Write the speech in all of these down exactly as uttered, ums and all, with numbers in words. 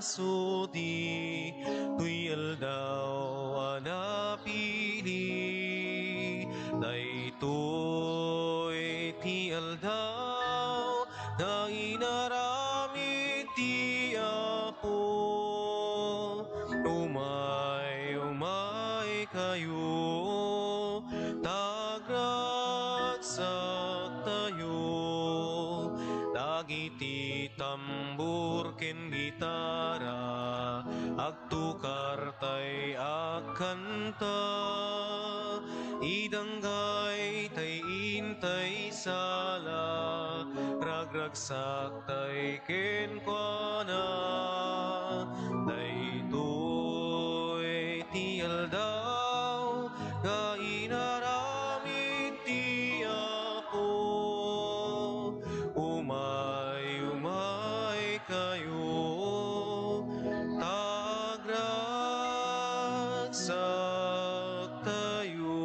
Sudi toy aldaw a napili, daytoy ti aldaw nga inaramid ti Apo. Umay, umay kayo, ta agragsak tayo, dagiti tambor ken gitara, agtukar tay agkanta, idanggay tay intay sala, ragragsak tay kenkuana. Daytoy ti aldaw nga inaramid ti Apo. Umay, umay kayo, ta agragsak tayo.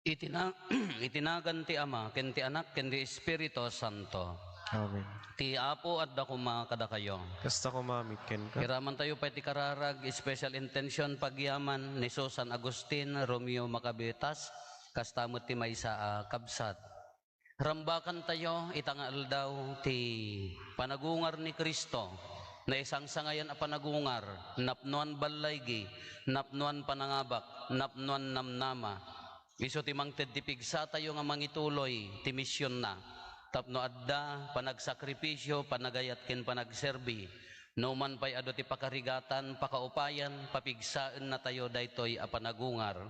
Iti na-, iti nagan ti Ama, ken ti Anak, ken ti Espiritu Santo. Amen. Ti Apo adda koma kadakayo. Kasta koma met kenka. Iramantayo pay ti kararag, special intention, pagyaman ni Susan Agustin, Romeo Macabetas, kasta met ti maysa a kabsat. Rambakantayo ita nga aldaw ti panagungar ni Cristo, naisangsangayan a panagungar, napnoan ballaygi, napnoan panangabak, napnoan namnama. Isu ti mangted ti pigsatayo nga mangituloy ti misionna, tapno adda panagsakripisio, panagayat ken panagserbi. No man pay adu ti pakarigatan, pakaupayan, papigsaennatayo daytoy a panagungar.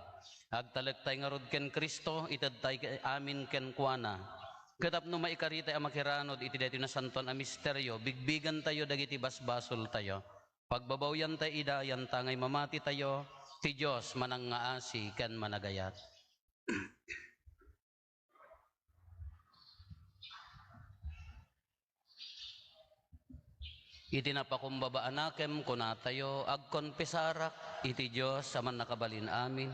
Agtalektay ngarud ken Cristo, itedtay amin kenkuana. Ket tapno maikaritay a makiranud iti daytoy nasantoan a misterio, bigbigantayo dagiti basbasoltayo. Pagbabawyantay ida, yantangay mamatitayo, ti Dios manangngaasi ken managayat. Iti napakumbaba a nakem, kunatayo, agkonpesarak iti Dios a Mannakabalin-amin,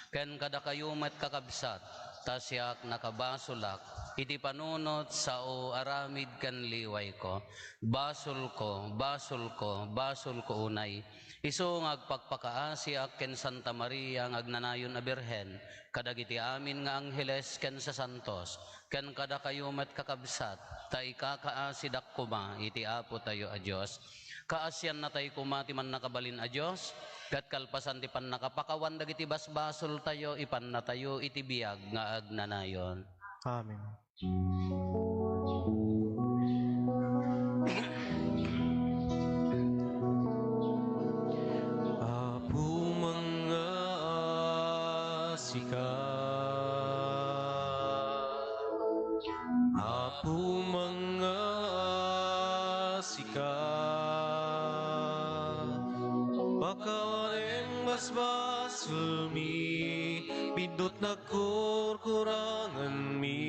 ken kadakayo met, kakabsat, ta siak nakabasolak iti panunot sao aramid ken liwayko. Basolko, basolko, basolko unay. Isu nga agpakpakaasiak ken Santa Maria nga agnanayon a Birhen, kadagiti amin nga angheles ken sasantos, ken kadakayo met, kakabsat, ta ikakaasidak koma iti Apotayo a Dios. Kaasiannatay koma ti Mannakabalin a Dios, ket kalpasan ti pannakapakawan dagiti basbasoltayo, ipannatayo iti biag nga agnanayon. Amen. Apo, mangngaasika. Apo, mangngaasika. Pakawanem basbasolmi, biddut nagkurkuranganmi,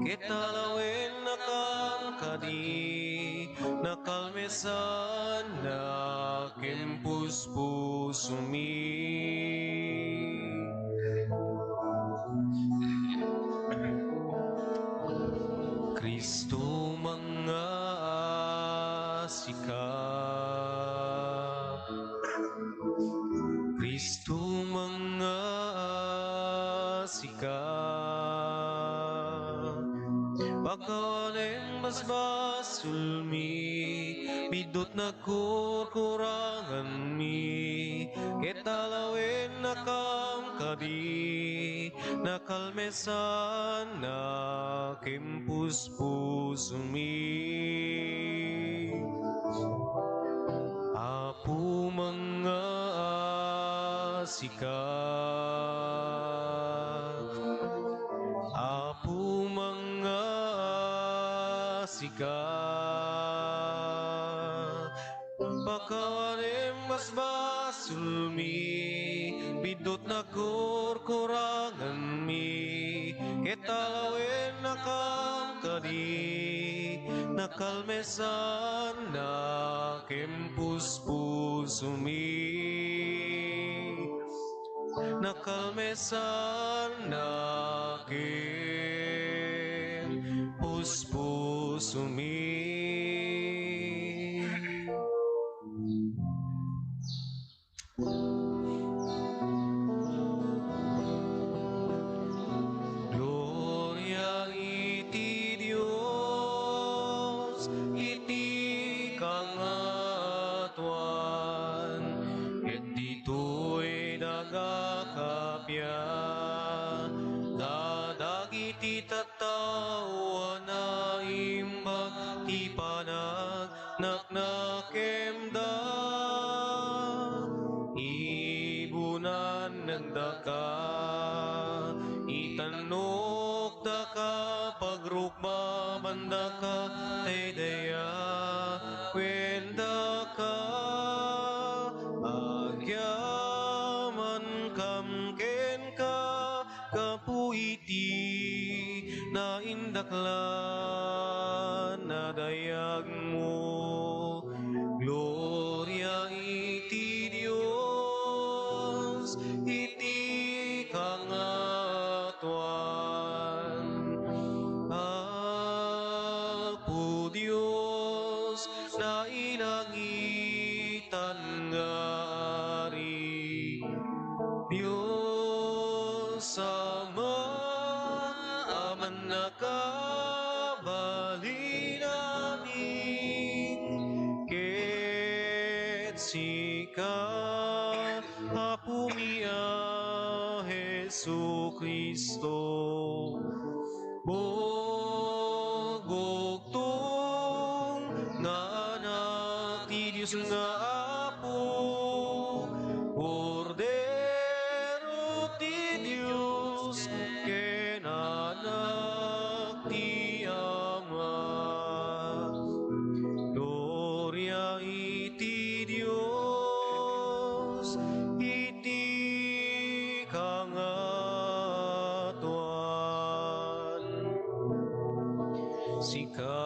ket alawennakam kadi, nakalmesannak ken puspusomi. Cristo, mangngaasika. Cristo, mangngaasika. Pakawanem basbasolmi, biddut nagkurkuranganmi, ket alawennakam kadi, nakalmesannak ken puspusomi. Apo, mangngaasika. Apo, mangngaasika. Pakawanem basbasolmi, biddut nagkurkuranganmi, ket alawennakam kadi, nakalmesannak ken puspusomi. Nakalmesannak ken puspusomi. Naknakemda, ibunannakdaka, itannokdaka, pagrukmabandaka, tay daya, kuendaka, agyamankam kenka, gapu iti naindaklan a dayagmo. Gloria iti Dios iti kangatoan. Apo Dios, nailangitan nga Ari. Dios Ama, a mannakabalinamin, ket sika, Apomi a Jesu-Cristo, bugbugtong nga Anak ti Dios nga Apo, Kordero ti Dios, ken Anak ti Ama. Gloria iti Dios iti kangatoan. Sika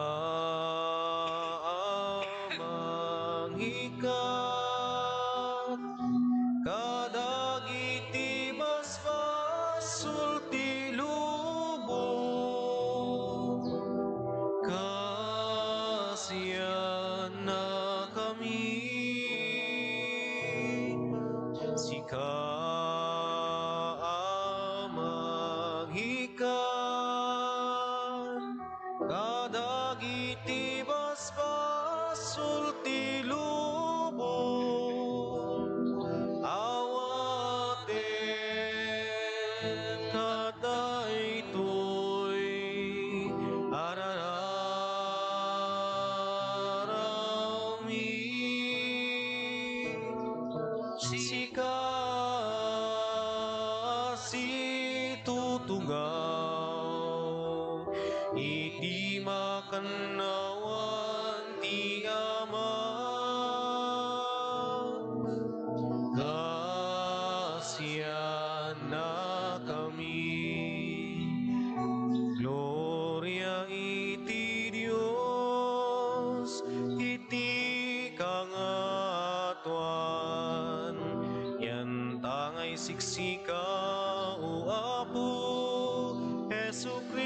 a mangikkat kadagiti basbasol ti lubong, kasiannakami. Sika a mangikkat kadagiti basbasol ti lubong, awatem kadaytoy a rararawmi. Sika a situtungaw iti makannawan ti Ama, kasiannakami. Gloria iti Dios iti kangatoan. Yantangay siksika, O Apo Jesu-Cristo,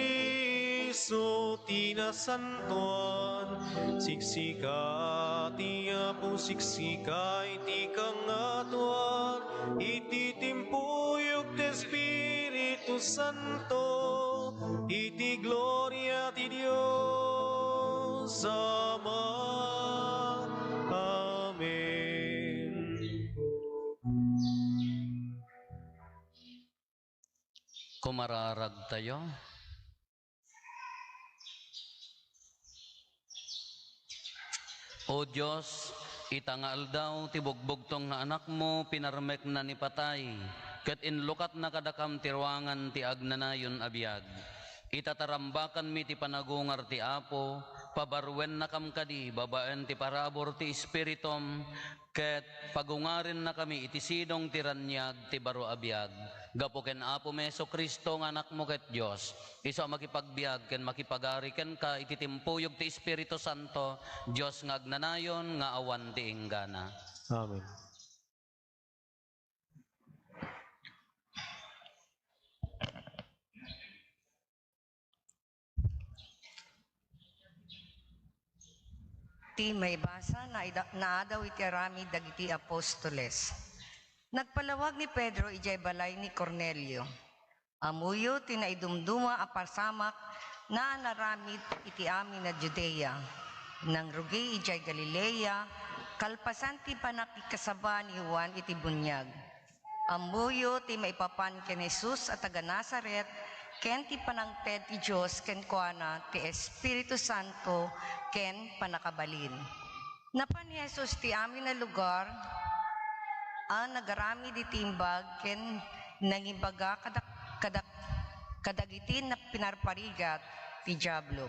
ti nasantoan. Siksika ti Apo, siksika iti kangatoan, iti timpuyog ti Espiritu Santo, iti gloria ti Dios Ama. Amen. Kumararagtayo. O Dios, ita nga aldaw ti bugbugtong nga Anakmo, pinarmekna ni patay, ket inlukatna kadakam ti ruangan ti agnanayon a biag. Ita ta rambakanmi ti panagungar ti Apo, pabaruennakam kadi babaen ti parabur ti Espiritum, ket pagungarennakami iti sidong ti raniag ti baro a biag. Gapu ken Apomi Jesu-Cristo nga Anakmo ket Dios, isu a makipagbiag ken makipagari kenka iti timpuyog ti Espiritu Santo, Dios nga agnanayon nga awan ti inggana. Amen. Ti maibasa, naida-, naadaw iti aramid dagiti apostoles. Nagpalawag ni Pedro idiay balay ni Cornelio. Ammoyo ti naidumduma a pasamak naan aramid iti amin a Judea. Nangrugi idiay Galilea, kalpasan ti pannakikasaba ni Juan iti buniag. Ammoyo ti maipapan ken Jesus a taga Nazaret ken ti panangted ti Dios kenkuana ti Espiritu Santo ken pannakabalin. Napan ni Jesus ti amin a lugar a nagaramid iti imbag ken nangimbaga kadak-, kadak-, kadagiti na-, pinarparigat ti Diablo.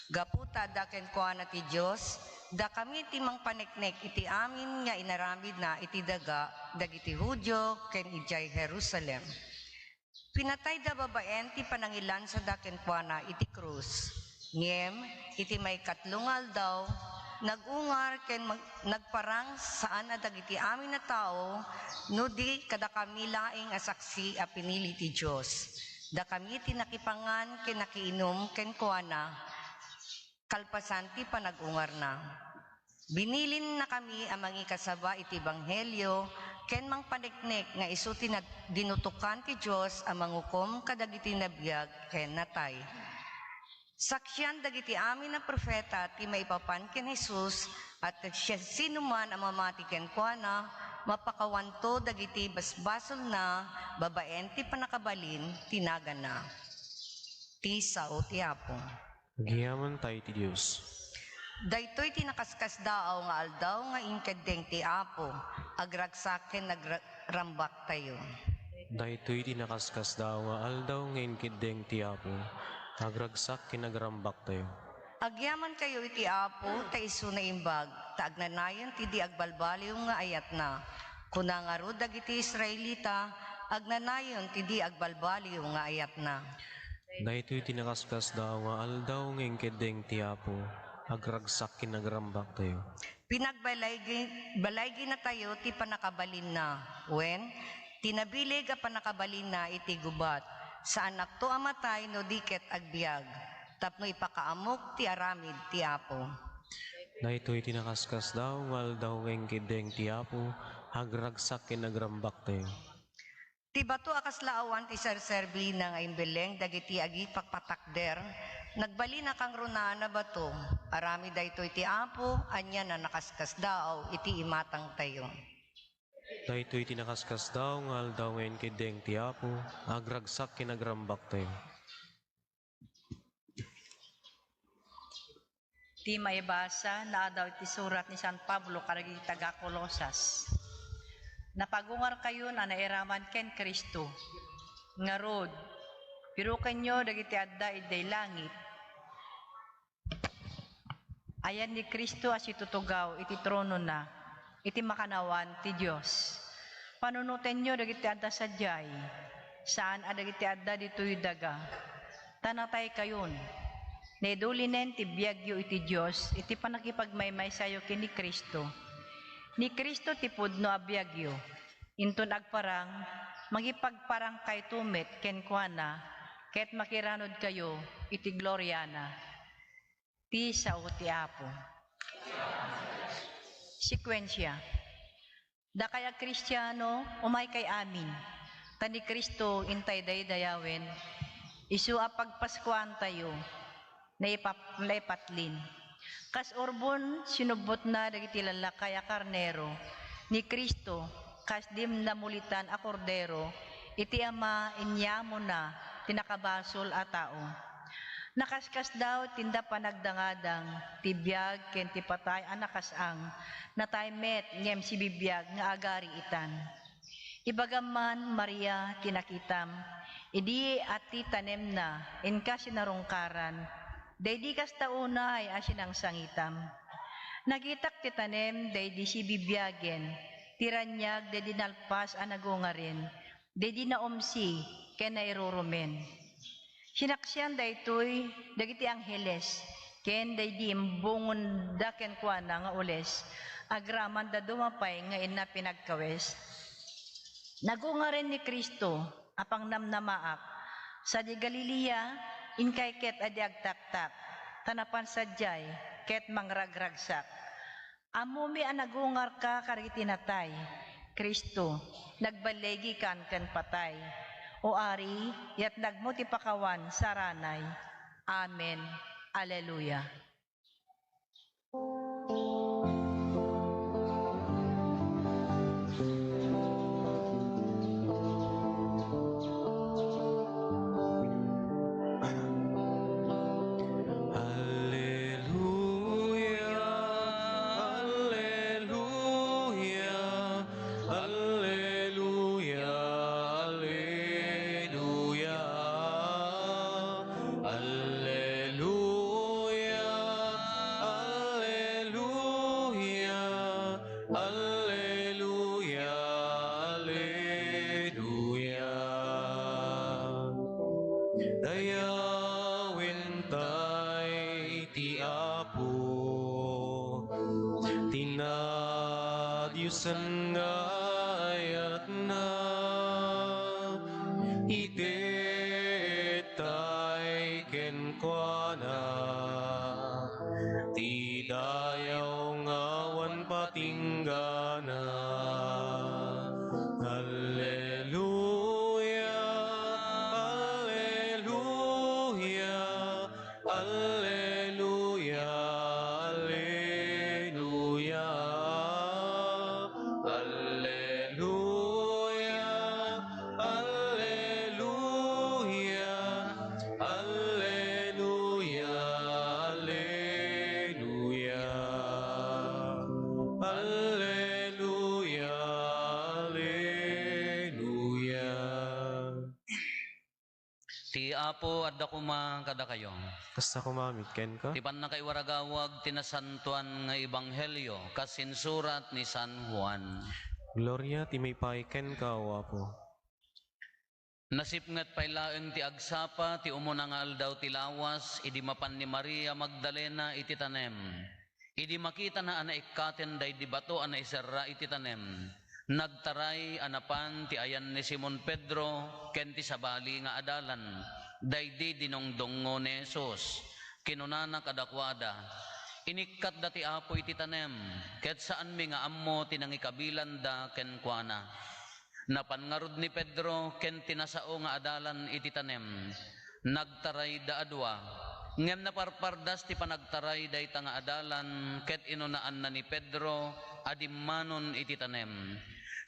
Gapu ta adda kenkuana ti Dios, dakami ti mangpaneknek iti amin nga inaramidna iti daga dagiti Judio ken idiay Jerusalem. Pinatayda babaen ti panangilansada kenkuana iti krus. Ngem iti maikatlo nga aldaw, nag-ungar ken mag-, nagparang saan a dagiti amin a tao, no di kadakami laeng a saksi a pinili ti Dios. Dakami ti nakipangan ken nakiinum kenkuana kalpasan ti panag-ungarna. Binilinnakami a mangikasaba iti ebanghelio ken mangpaneknek nga isu ti nag-, dinutokan ti Dios a mangukom kadagiti nabiag ken natay. Saksian dagiti amin a profeta ti maipapan ken Jesus, a ti siasinoman a mamati kenkuana, mapakawanto dagiti basbasolna babaen ti pannakabalin ti nagana. Ti sao ti Apo. Agyamankay ti Dios. Daytoy ti nakaskasdaaw nga aldaw nga inkeddeng ti Apo, agragsak ken agrambaktayo. Daytoy ti nakaskasdaaw nga aldaw nga inkeddeng ti Apo, agragsak ken agrambaktayo. Agyamankayo iti Apo, ta isu naimbag, ta agnanayon ti di agbalbaliw nga ayatna. Kuna ngarud dagiti Israelita, agnanayon ti di agbalbaliw nga ayatna. Daytoy ti nakaskasdaaw nga aldaw nga inkeddeng ti Apo, agragsak ken agrambaktayo. Pinagbalaygi-, balayginatayo ti pannakabalinna, wen, ti nabileg a pannakabalinna iti gubat. Saannakto a matay no di ket agbiag, tapno ipakaammok ti aramid ti Apo. Daytoy ti nakaskasdaaw nga aldaw nga inkeddeng ti Apo, agragsak ken agrambaktayo. Ti bato a kasla awan ti serserbina nga imbelleng dagiti agipakpatakder, nagbalin a kangrunaan a bato. Aramid daytoy ti Apo, anian a nakaskasdaaw iti imatangtayo. Daytoy ti nakaskasdaaw nga aldaw nga inkeddeng ti Apo, agragsak ken agrambaktayo. Ti maibasa, naadaw iti surat ni San Pablo kadagiti taga-Colosas. Napagungarkayon a nairaman ken Cristo. Ngarud, pirukenyo dagiti adda idiay langit. Ayan ni Cristo a situtugaw iti tronona, iti makannawan ti Dios. Panunotenyo dagiti adda sadiay, saan a dagiti adda ditoy daga. Ta nataykayon. Naidulinen ti biagyo iti Dios iti pannakipagmaymaysayo ken ni Cristo. Ni Cristo ti pudno a biagyo. Inton agparang, makipagparangkayto met kenkuana, ket makiranudkayo iti gloriana. Ti sao ti Apo. Sekuensia. Dakay a Kristiano, umaykay amin, ta ni Cristo intay daydayawen, isu a pagpaskuantayo, naipap-, naipatlin. Kas urbon, sinubbotna dagiti lallakay a karnero, ni Cristo, kas dimnamulitan a Kordero, iti Ama, inyamona ti nakabasol a tao. Nakaskasdaaw ti inda panagdangadang, ti biag ken ti patay a nakas-ang, natay met ngem sibibiag nga agari itan. Ibagam man, Maria, ti nakitam, idi a ti tanemna inka sinarungkaran, daydi kasta unay a sinangsangitam. Nakitak ti tanem daydi sibibiagen, ti raniag daydi nalpas a nagungaren, daydi naumsi ken nairurumen. Sinaksian daytoy dagiti angheles ken daydi imbungonda kenkuana nga ules, agraman dadduma pay nga inna pinagkawes. Nagungaren ni Cristo a pangnamnamaak, sadi Galilea, inkay ket adi agtaktak, ta napan sadiay ket mangragragsak. Ammomi a nagungarka kadagiti natay, Cristo, nagballigikan ken patay. O Ari, yatnagmo ti pakawan saranay. Amen. Alleluia. Alleluia, San nga ayatna, itettay kenkuana ti dayaw nga awan patinggana. Alleluia, alleluia, Alleluia, alleluia, alleluia, alleluia, alleluia, alleluia, alleluia. Ti Apo adda koma kadakayo. Kasta koma met kenka. Ti pannakaiwaragawag ti nasantoan nga ebanghelio kas insurat ni San Juan. Gloria ti maipaay kenka, O Apo. Nasipnget pay laeng ti agsapa ti umuna nga aldaw ti lawas, idi mapan ni Maria Magdalena iti tanem. Idi makitana a naikkaten daydi bato a naiserra iti tanem, nagtaray a napan ti ayan ni Simon Pedro ken ti sabali nga adalan, daydi dinungdungngo ni Jesus. Kinunana kadakuada, "Inikkatda ti Apo iti tanem, ket saanmi nga ammo ti nangikabilanda kenkuana." Napan ngarud ni Pedro ken ti nasao nga adalan iti tanem. Nagtarayda a dua, ngem naparpardas ti panagtaray dayta nga adalan ket inunaanna ni Pedro a dimmanon iti tanem.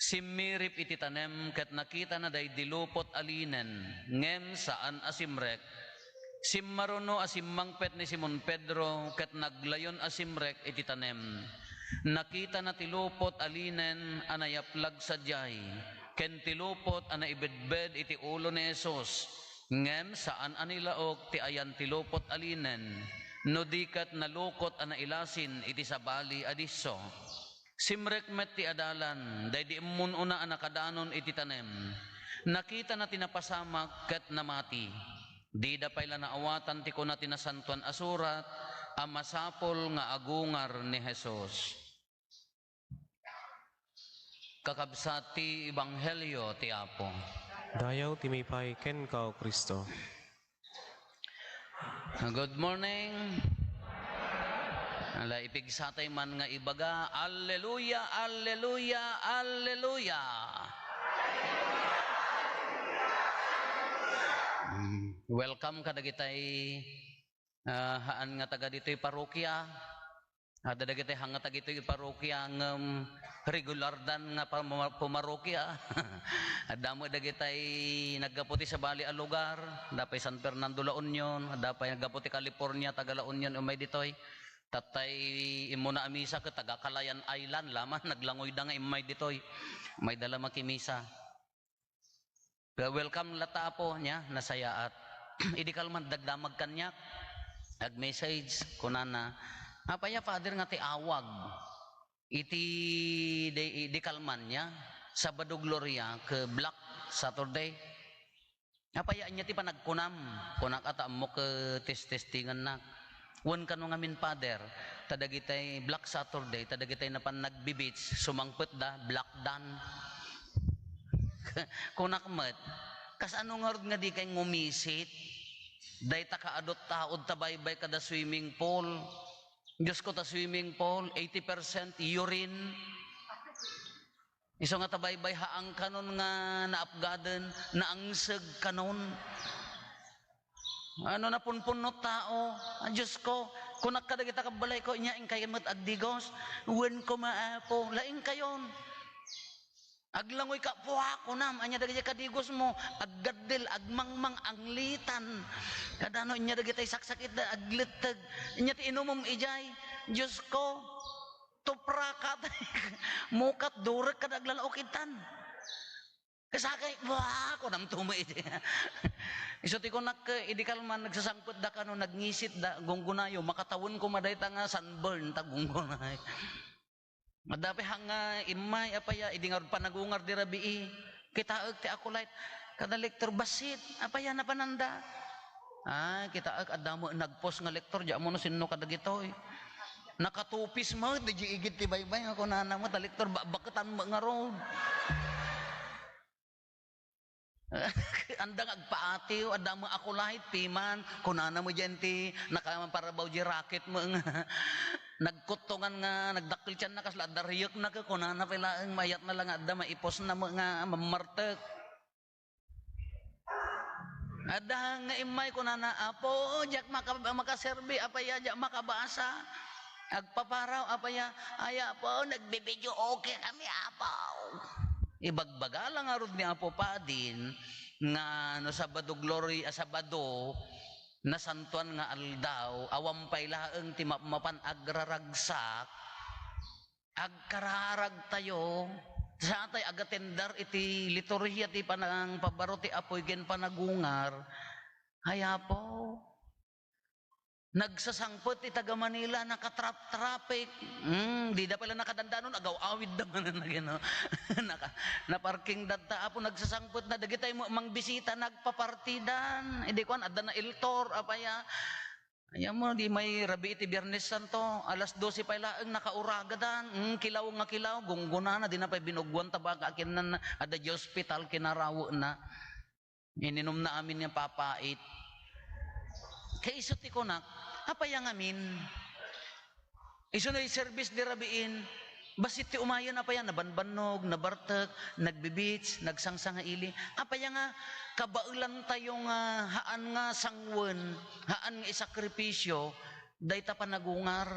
Simmirip iti tanem ket nakitana daydi lupot a linen, ngem saan a simrek. Simmaruno a simmangpet ni Simon Pedro ket naglayon a simrek iti tanem. Nakitana ti lupot a linen a nayaplag sadiay, ken ti lupot a naibedbed iti ulo ni Jesus, ngem saan a nilaok ti ayan ti lupot a linen, no di ket nalukot a nailasin iti sabali a disso. Simrek met ti adalan, daydi immun-una a nakadanon iti tanem. Nakitana ti napasamak ket namati. Dida pay la naawatan ti kuna ti Nasantoan a Surat a masapul nga agungar ni Jesus. Kakabsat ti Ebanghelio ti Apo. Dayaw ti maipaay kenka, O Cristo. Good morning. Ala, ipigsatay man nga ibaga, "Alleluia, alleluia, alleluia." Mm, welcome kadagitay, ah, haan nga taga ditoy parokia. Adda dagiti hanga tagitoy parokia ngem regulardan nga pama-, pumarokia. Adda met dagitay naggapu ti sabali a lugar, adda pay San Fernando, La Union, adda pay naggapu ti California, taga La Union, immay ditoy. Tattay immuna a misa ket taga Calayan Island la man, naglangoyda nga immay ditoy. Mayda la makimisa. Well, welcome latta, Apo, nia, nasayaat. Idi kalman, dagdamag kaniak, nag-message, kunana, "Apay a, Father, nga ti awag iti di, di kalman, nia, Sabado Gloria ket Black Saturday? Apay a, ania ti panagkunam?" Kunak, "Ata ammok ket testestingannak." Wen kano ngamin, Father, ta dagitay Black Saturday, ta dagitay napan nagbi-beach, sumangpetda, Black Dan. Kunak met, kasano ngarud nga dikay ngumisit? Dayta kaadut taod ta baybay kada swimming pool. Diyos ko, ta swimming pool, eighty percent urine. Isu nga ta baybay, haang kanon nga naapgaden, naangseg kanon. Ano, napunpunno tao. Ah, Diyos ko, kunak kadagita kabbalay ko, "Nia, inkay met agdigos?" "Wen koma, Apo." "Laing kayon. Aglangoy ka, puha, kunam, ania dagiti kadigos mo?" Aggaddel, agmangmang, anglitan. Kadano, ania dagiti saksakit da, agletteg. Ania ti inumom idiay? Diyos ko, tupraka, mukat, durek, kada aglalaok itan. Kasakay, "Wah!" kunam tumo iti. Isu ti kunak, idi kalman, nagsasangpetda kano, nagngisitda, gunggunayo, makatawen koma dayta nga sunburn, ta gunggunayo. Adda pay hanga immay, apay a, idi ngarud panagungar di rabii, kitaek ti Acolyte. Kada lektor, bassit, apay a, napananda. Ay, kitaek, adda met nagpost nga lektor, di ammo no sinno kadagitoy. Nakatupis met, di igid ti baybay, nga kunana met, "Talektor, ba-, baketan met ngarud." Anda nga agpaatiw, adda met akulahit, piman, kunana met diay ti nakaparabaw diay racket met nga nagkuttongan nga nagdakkel ti tianna, kasla adda riyekna, kunana pay laeng, mayatna la nga adda maiposna met nga mammartek. Adda nga immay, kunana, "Apo, diak maka-, makaserbi, apay a diak makabasa?" Agpaparaw, apay a, "Ay, Apo, nagbi-videoke kami, Apo." Ibagbaga la ngarud ni Apo Padin nga no Sabado Gloria, Sabado, nasantuan nga aldaw, awan pay laeng ti mapmapan agraragsak, agkararagtayo, saantay agatender iti liturhia ti panangpabaro ti apuy ken panagungar. Ay, Apo, nagsasangpet ti taga-Manila, nakatrap-traffic. Hmm, dida pay la nakadandanon, agaw-awidda manen, no? Naka-, naparking datta, Apo, nagsasangpetna, dagitay met mangbisita, nagpapartidan. Idi kuan, adda na eltor, apay a. Ay, ammo, di may rabii ti Biernes Santo, alas dose pay laeng nakauragadan. Hmm, kilaw nga kilaw, gunggonana, dina pay binuggoan ta baka akinnan, adda diay ospital, kinarawena. Ininumna amin nga papait. Kaiso ti kunak, apay a ngamin? Isu no iservice di rabiin, bassit ti umayen, apay a nabanbannog, nabartek, nagbi-beach, nagsangsangaili. Apay a nga kabaelantayo nga haan nga sanguen, haan nga isakripisio, dayta panagungar?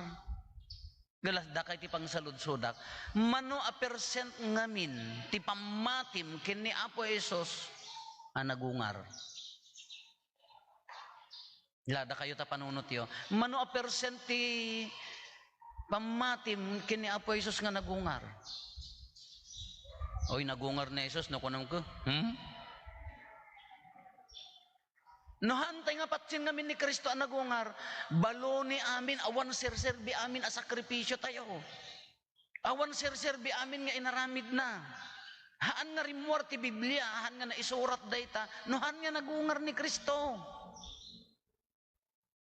Galas, dakay ti pangsaludsodak. Mano a percent ngamin ti pammatim ken ni Apo Jesus a nagungar? La, dakayo ta panunotyo. Mano a percent ti pammatim ken ni Apo Jesus nga nagungar? Oy, nagungar ni Jesus, no, kunam ko. Hmm? No haantay nga patien ngamin ni Cristo a nagungar, baloni amin, awan serserbi amin a sakripisio tayo. Awan serserbi amin nga inaramidna. Haan nga rimmuar ti Biblia, haan nga naisurat dayta, no haan nga nagungar ni Cristo.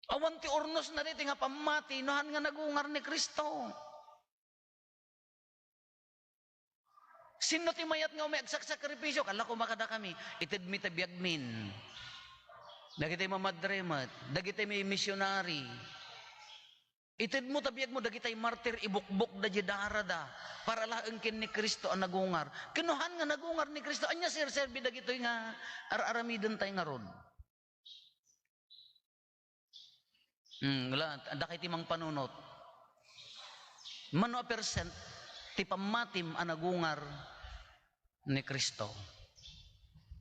Awan ti urnosna daytoy nga pammati, no haan nga nagungar ni Cristo. Sinno ti mayat nga umay agsaksakripisio? Kalla koma kadakami, itedmi ta biagmin. Dagitay mamadre met, dagitay may misionary. Itedmo ta biagmo dagitay martir, ibukbokda diay darada para laeng ken ni Cristo a nagungar. Ken no haan nga nagungar ni Cristo, ania serserbi dagitoy nga ar-aramiden tayo ngarud? Hmm, wala, dakay ti mangpanunot. Mano a percent ti pammatim a nagungar ni Cristo?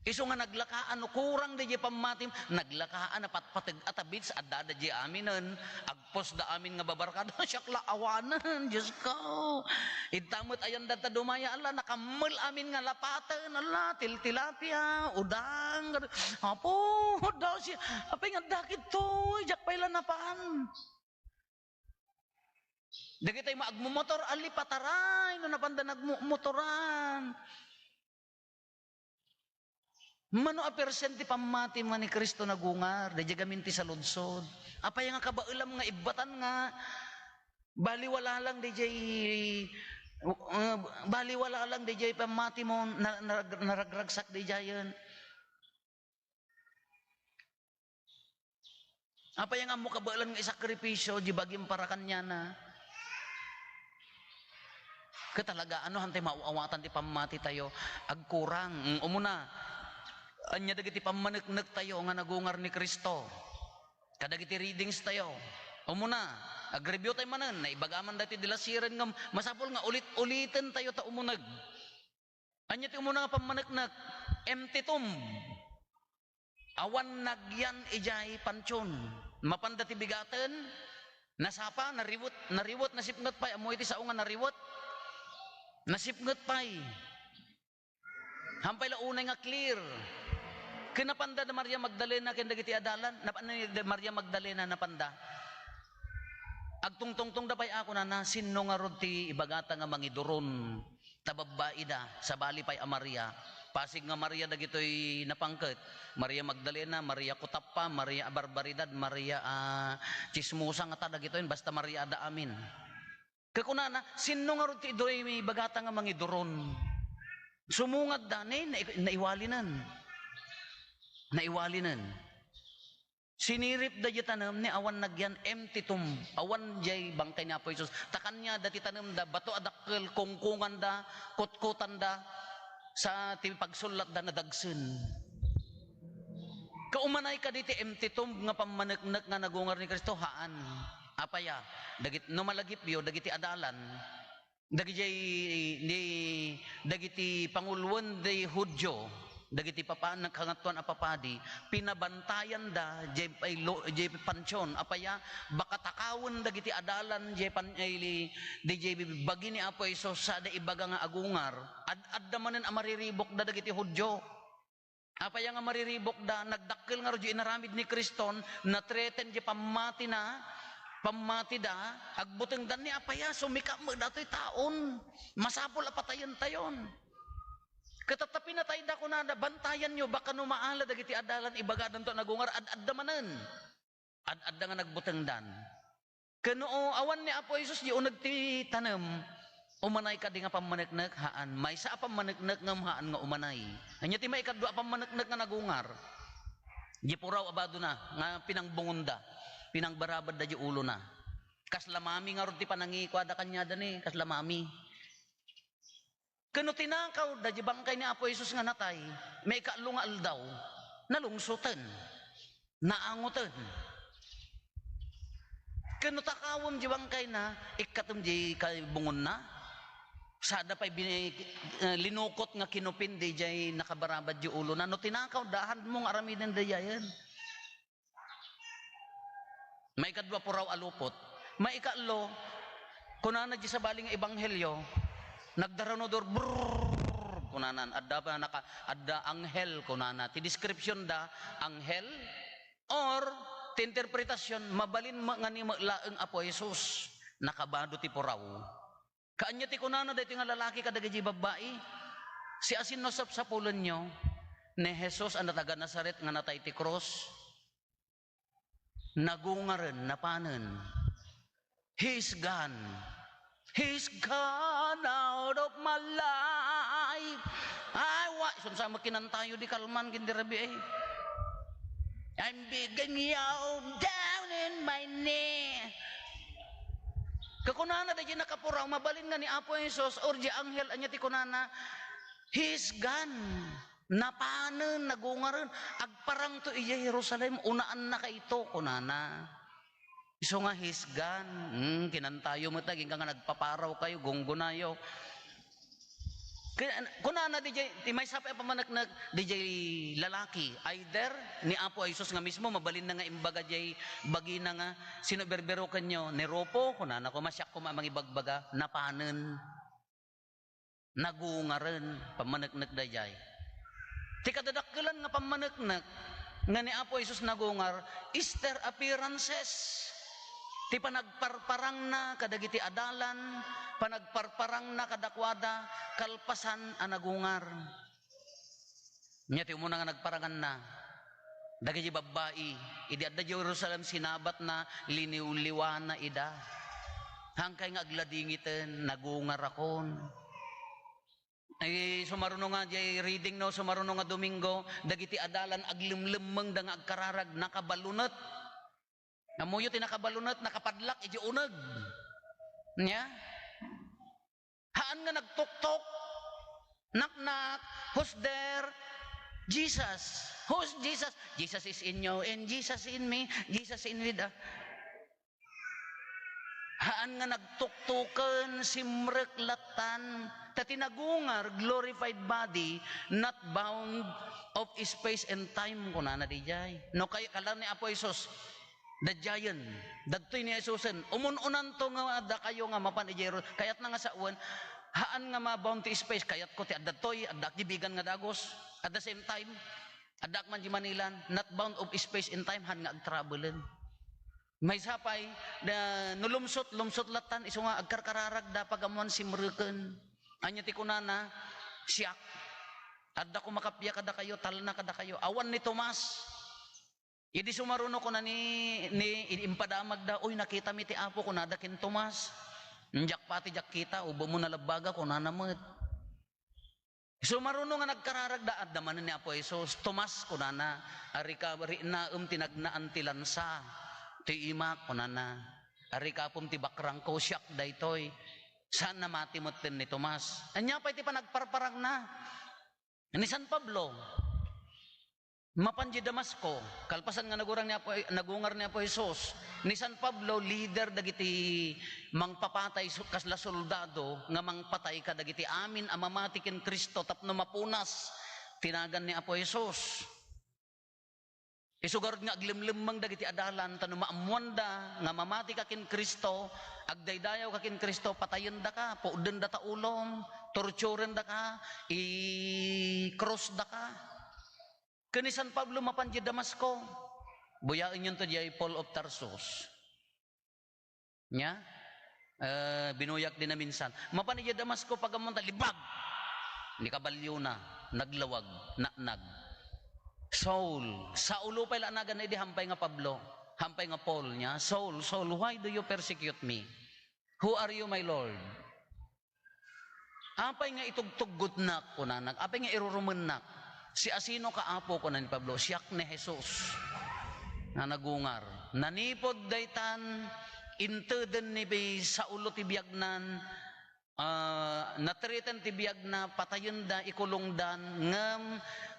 Isu nga naglakaan, no kurang daydiay pammatim, naglakaan a patpateg a tabits, adda daydiay aminen, agpos da amin nga babarkada, siak la awanen, Dios ko. Ita met ayan data dumaya, ala, nakammel amin nga lapaten, ala, til-, tilapia, udang, Apo, daw siya, apay nga dakit to, diak pay la napan. Dagitay maagmumotor, ali, pataray, no napanda nagmumotoran. Mano a percent ti pammatim nga ni Cristo nagungar, daydiay gamin ti saludsod. Apay nga kabaelam nga ibbatan nga baliwala lang daydiay, uh, baliwala lang daydiay pammatimon, na-, narag-, naragragsak daydiayen. Apay nga ammo kabaelan nga isakripisio di bagim para kaniana? Ket talaga, ano, hantay maaw-awatan ti pammati tayo? Agkurang. Mm, umuna, ania dagiti pammaneknek tayo nga nagungar ni Cristo? Kadagiti readings tayo. Umuna, agreview tayo manen, naibaga man dati dila siren nga masapul nga ulit-uliten tayo ta umuneg. Ania ti umuna nga pammaneknek? Empty tomb. Awan nagyan idiay pantion. Mapanda ti bigaten, nasapa, nariwet, nariwet, nasipnget pay. Ammo iti sao nga nariwet? Nasipnget pay. Hampay la unay nga clear. Ken napanda da Maria Magdalena ken dagiti adalan, napan da Maria Magdalena napanda. Agtungtungtongda pay a kunana, sinno ngarud ti ibagata nga mangiduron? Ta babbaida, sabali pay a Maria. Pasig nga Maria dagitoy napangket. Maria Magdalena, Maria Kutappa, Maria a Barbaridad, Maria a Chismosa ngata dagitoy, basta Maria adda amin. Ket kunana, "Sinno ngarud ti iduroy ibagata nga mangiduron?" Sumungadda, ne, nai-, naiwalinen. Naiwalinen. Siniripda diay tanem ne awan nagyan, empty tomb. Awan diay bangkay ni Apo Jesus. Ta kaniada ti tanemda, bato a dakkel, kungkunganda, kutkutanda, sa ti pagsullatda, nadagsen. Kaumanay kadi ti empty tomb nga pammaneknek nga nagungar ni Cristo? Haan. Apay a? Dagit-, no malagipyo, dagiti adalan, dagidiay ni, dagiti panguloen ti Judio, dagiti papa-, Kangatoan a Papadi, pinabantayanda diay pay lo-, diay pantion. Apay a? Baka takawen dagiti adalan diay pan-, ay, diay bagi ni Apo Jesus, sada ibaga nga agungar. Ad-, adda manen a mariribukda dagiti Judio. Apay a nga mariribukda? Nagdakkel ngarud diay inaramid ni Criston, na-threaten diay pammatina, pammatida, agbutengdan ni apay a? Sumika met datoy taon. Masapul a patayentayon. Ket ta pinatayda, kunada, bantayanyo, baka no maala dagiti adalan, ibagadanto a nagungar, ad-adda manen. Ad-adda nga nagbutengdan. Ken no awan ni Apo Jesus diay uneg ti tanem, umanay kadi nga pammaneknek? Haan. Maysa a pammaneknek ngem haan nga umanay. Ania ti maikadua a pammaneknek nga nagungar? Diay puraw a badona nga pinangbungonda, pinangbarabadda diay ulona. Kasla mami ngarud ti panangikuada kaniada ni, kasla mami. Ken no tinakawda diay bangkay ni Apo Jesus nga natay, maikaallo nga aldaw, nalungsoten, naangoten. Ken no takawem diay bangkayna, ikkatem diay kay bungonna. Sada pay bini-, eh, linukot nga kinupin diay nakabarabad diay ulona. No tinakawda, haanmo nga aramiden dayayen. Maikadua, puraw a lupot. Maikaallo, kunana diay sabali nga ebanghelio, nagdaranudor, brrrr, kunana, adda pa naka-, adda anghel, kunana. Ti description da, anghel, or ti interpretasyon, mabalin met nga ni met laeng Apo Jesus, nakabado ti puraw. Kaanya ti kunana daytoy nga lalaki kadagiti babbai, siasino sapsapulenyo ni Jesus a taga Nazaret nga natay ti krus? Nagungaren, napanen. He's gone. He's gone out of my life. Ay, wa, isu sa kinantayo di kalman, ken di rabii, ay. I'm begging you down in my knee. Kakunana daydiay nakapuraw, mabalin nga ni Apo Jesus or di anghel, ania ti kunana? He's gone. Napanen, nagungaren. Agparangto idiay Jerusalem, unaannakayto, kunana. Isu nga, he's gone. Hmm, kinantayo met, agingga nga nagpaparaw kayo, gunggonayo. Kin-, kunana didiay, ti maysa pay a pammaneknek didiay lalaki, either ni Apo Jesus nga mismo, mabalinna nga imbaga diay bagina nga, "Sino berberokenyo? Ni Rufo?" Kunana, "Koma, siak koma a mangibagbaga, napanen." Nagungaren, pammaneknek daydiay. Ti kadadakkelan nga pammaneknek nga ni Apo Jesus nagungar, Easter appearances. Ti panagparparangna kadagiti adalan, panagparparangna kadakuada, kalpasan a nagungar. Nia ti umuna nga nagparanganna, dagiti babbai, idi adda Jerusalem, sinabatna, liniwliwana ida. Hankay nga agladingiten, nagungarakon. Ay, sumaruno nga, diay reading, no, sumaruno nga Domingo, dagiti adalan aglemlemmengda nga agkararag, nakabalunet. Ammoyo ti nakabalunet, nakapadlak idiay uneg. Nia? Haan nga nagtuktok. Knock, knock. Who's there? Jesus. Who's Jesus? Jesus is in you and Jesus in me. Jesus in with us. Haan nga nagtuktoken, simrek lattan. Ta ti nagungar, glorified body, not bound of space and time, kunana didiay. No, kay, kala ni Apo Jesus, dadiayen, dadtoy ni Jesusen, umun-unanto nga dakayo nga mapan idiay Jeru-, kayatna nga sawen, haan nga ma-bound ti space, kayatko ti adda ditoy, addaak diay bigan nga dagus. At the same time, addaak man diay Manilan, not bound of space and time, haan nga agtravelen. Maysa pay, da, no lumsot, lumsot lattan, isu nga agkarkararagda, pagammoan simreken. Ania ti kunana? Siak. Adda koma kappia kadakayo, talna kadakayo. Awan ni Tomas. Idi sumaruno, kuna ni, ni, idi impadamagda, "Uy, nakitami ti Apo," kunada ken Tomas. "Diak pati diak kita, ubammo nalabbaga," kunana met. Sumaruno nga nagkararagda, adda manen ni Apo Jesus. "Tomas," kunana, "arika, riknaem ti nagnaan ti lansa, ti imak," kunana. "Arikapem ti bakrangko, siak daytoy." Saan a mati metten ni Tomas. Ania pay ti panagparparangna? Ni San Pablo, mapan di Damasco, kalpasan nga nagurang ni Apo, nagungar ni Apo Jesus, ni San Pablo, leader dagiti mangpapatay su-, kasla soldado nga mangpatay kadagiti amin a mamati ken Cristo tapno mapunas ti nagan ni Apo Jesus. Isu garud nga aglemlemmeng dagiti adalan, ta no maammoanda nga mamati ka ken Cristo, agdaydayaw ka ken Cristo, patayendaka, puoddenda ta ulom, torturendaka, ikrusdaka. Ken ni San Pablo mapan di Damasco, buyaenyon to diay Paul of Tarsus. Nia? Eh, binuyag din na minsan. Mapan idiay Damasco, pag-ammon ta, libbag! Ni kabaliona, naglawag, naknag. Saul, Saulo pay la naganna idi hampay nga Pablo, hampay nga Paul, nia? "Saul, Saul, why do you persecute me? Who are you, my Lord?" "Apay nga itugtuggotnak?" kunana. "Apay nga irurumennak? Siasinoka, Apo?" kuna ni Pablo. "Siak ni Jesus nga nagungar." Nanipod daytan, inteden ni Saulo ti biagnan, ah, natreten ti biagna, patayenda, ikulongdan, ngem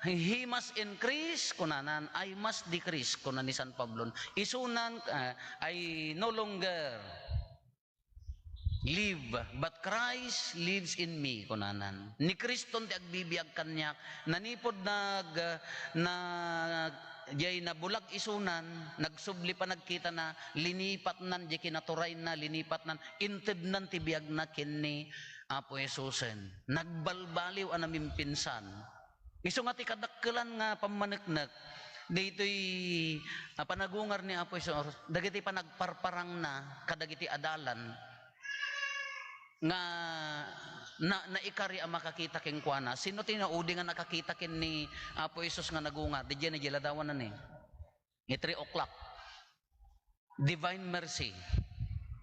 he must increase, kunanan, "I must decrease," kuna ni San Pablo. Isunan, ah, "I no longer live, but Christ lives in me," kunanan. Ni Kriston ti agbibiag kaniak. Nanipod nag-, na, jay nabulag isunan, nagsubli panagkitana, linipatnan, jay kinaturayna, linipatnan, intednan ti biagna ken ni Apo Jesusen. Nagbalbaliw a namimpinsan. Isu nga ti kadakkelan nga pammaneknek, daytoy, ah, panagungar ni Apo Jesus, dagiti panagparparangna kadagiti adalan nga na-, naikari a makakita kenkuana. Sino ti naudi nga nakakita ken ni Apo Jesus nga nagungar? Didiay na, didiay ladawan na ni. Ni three o'clock. Divine mercy.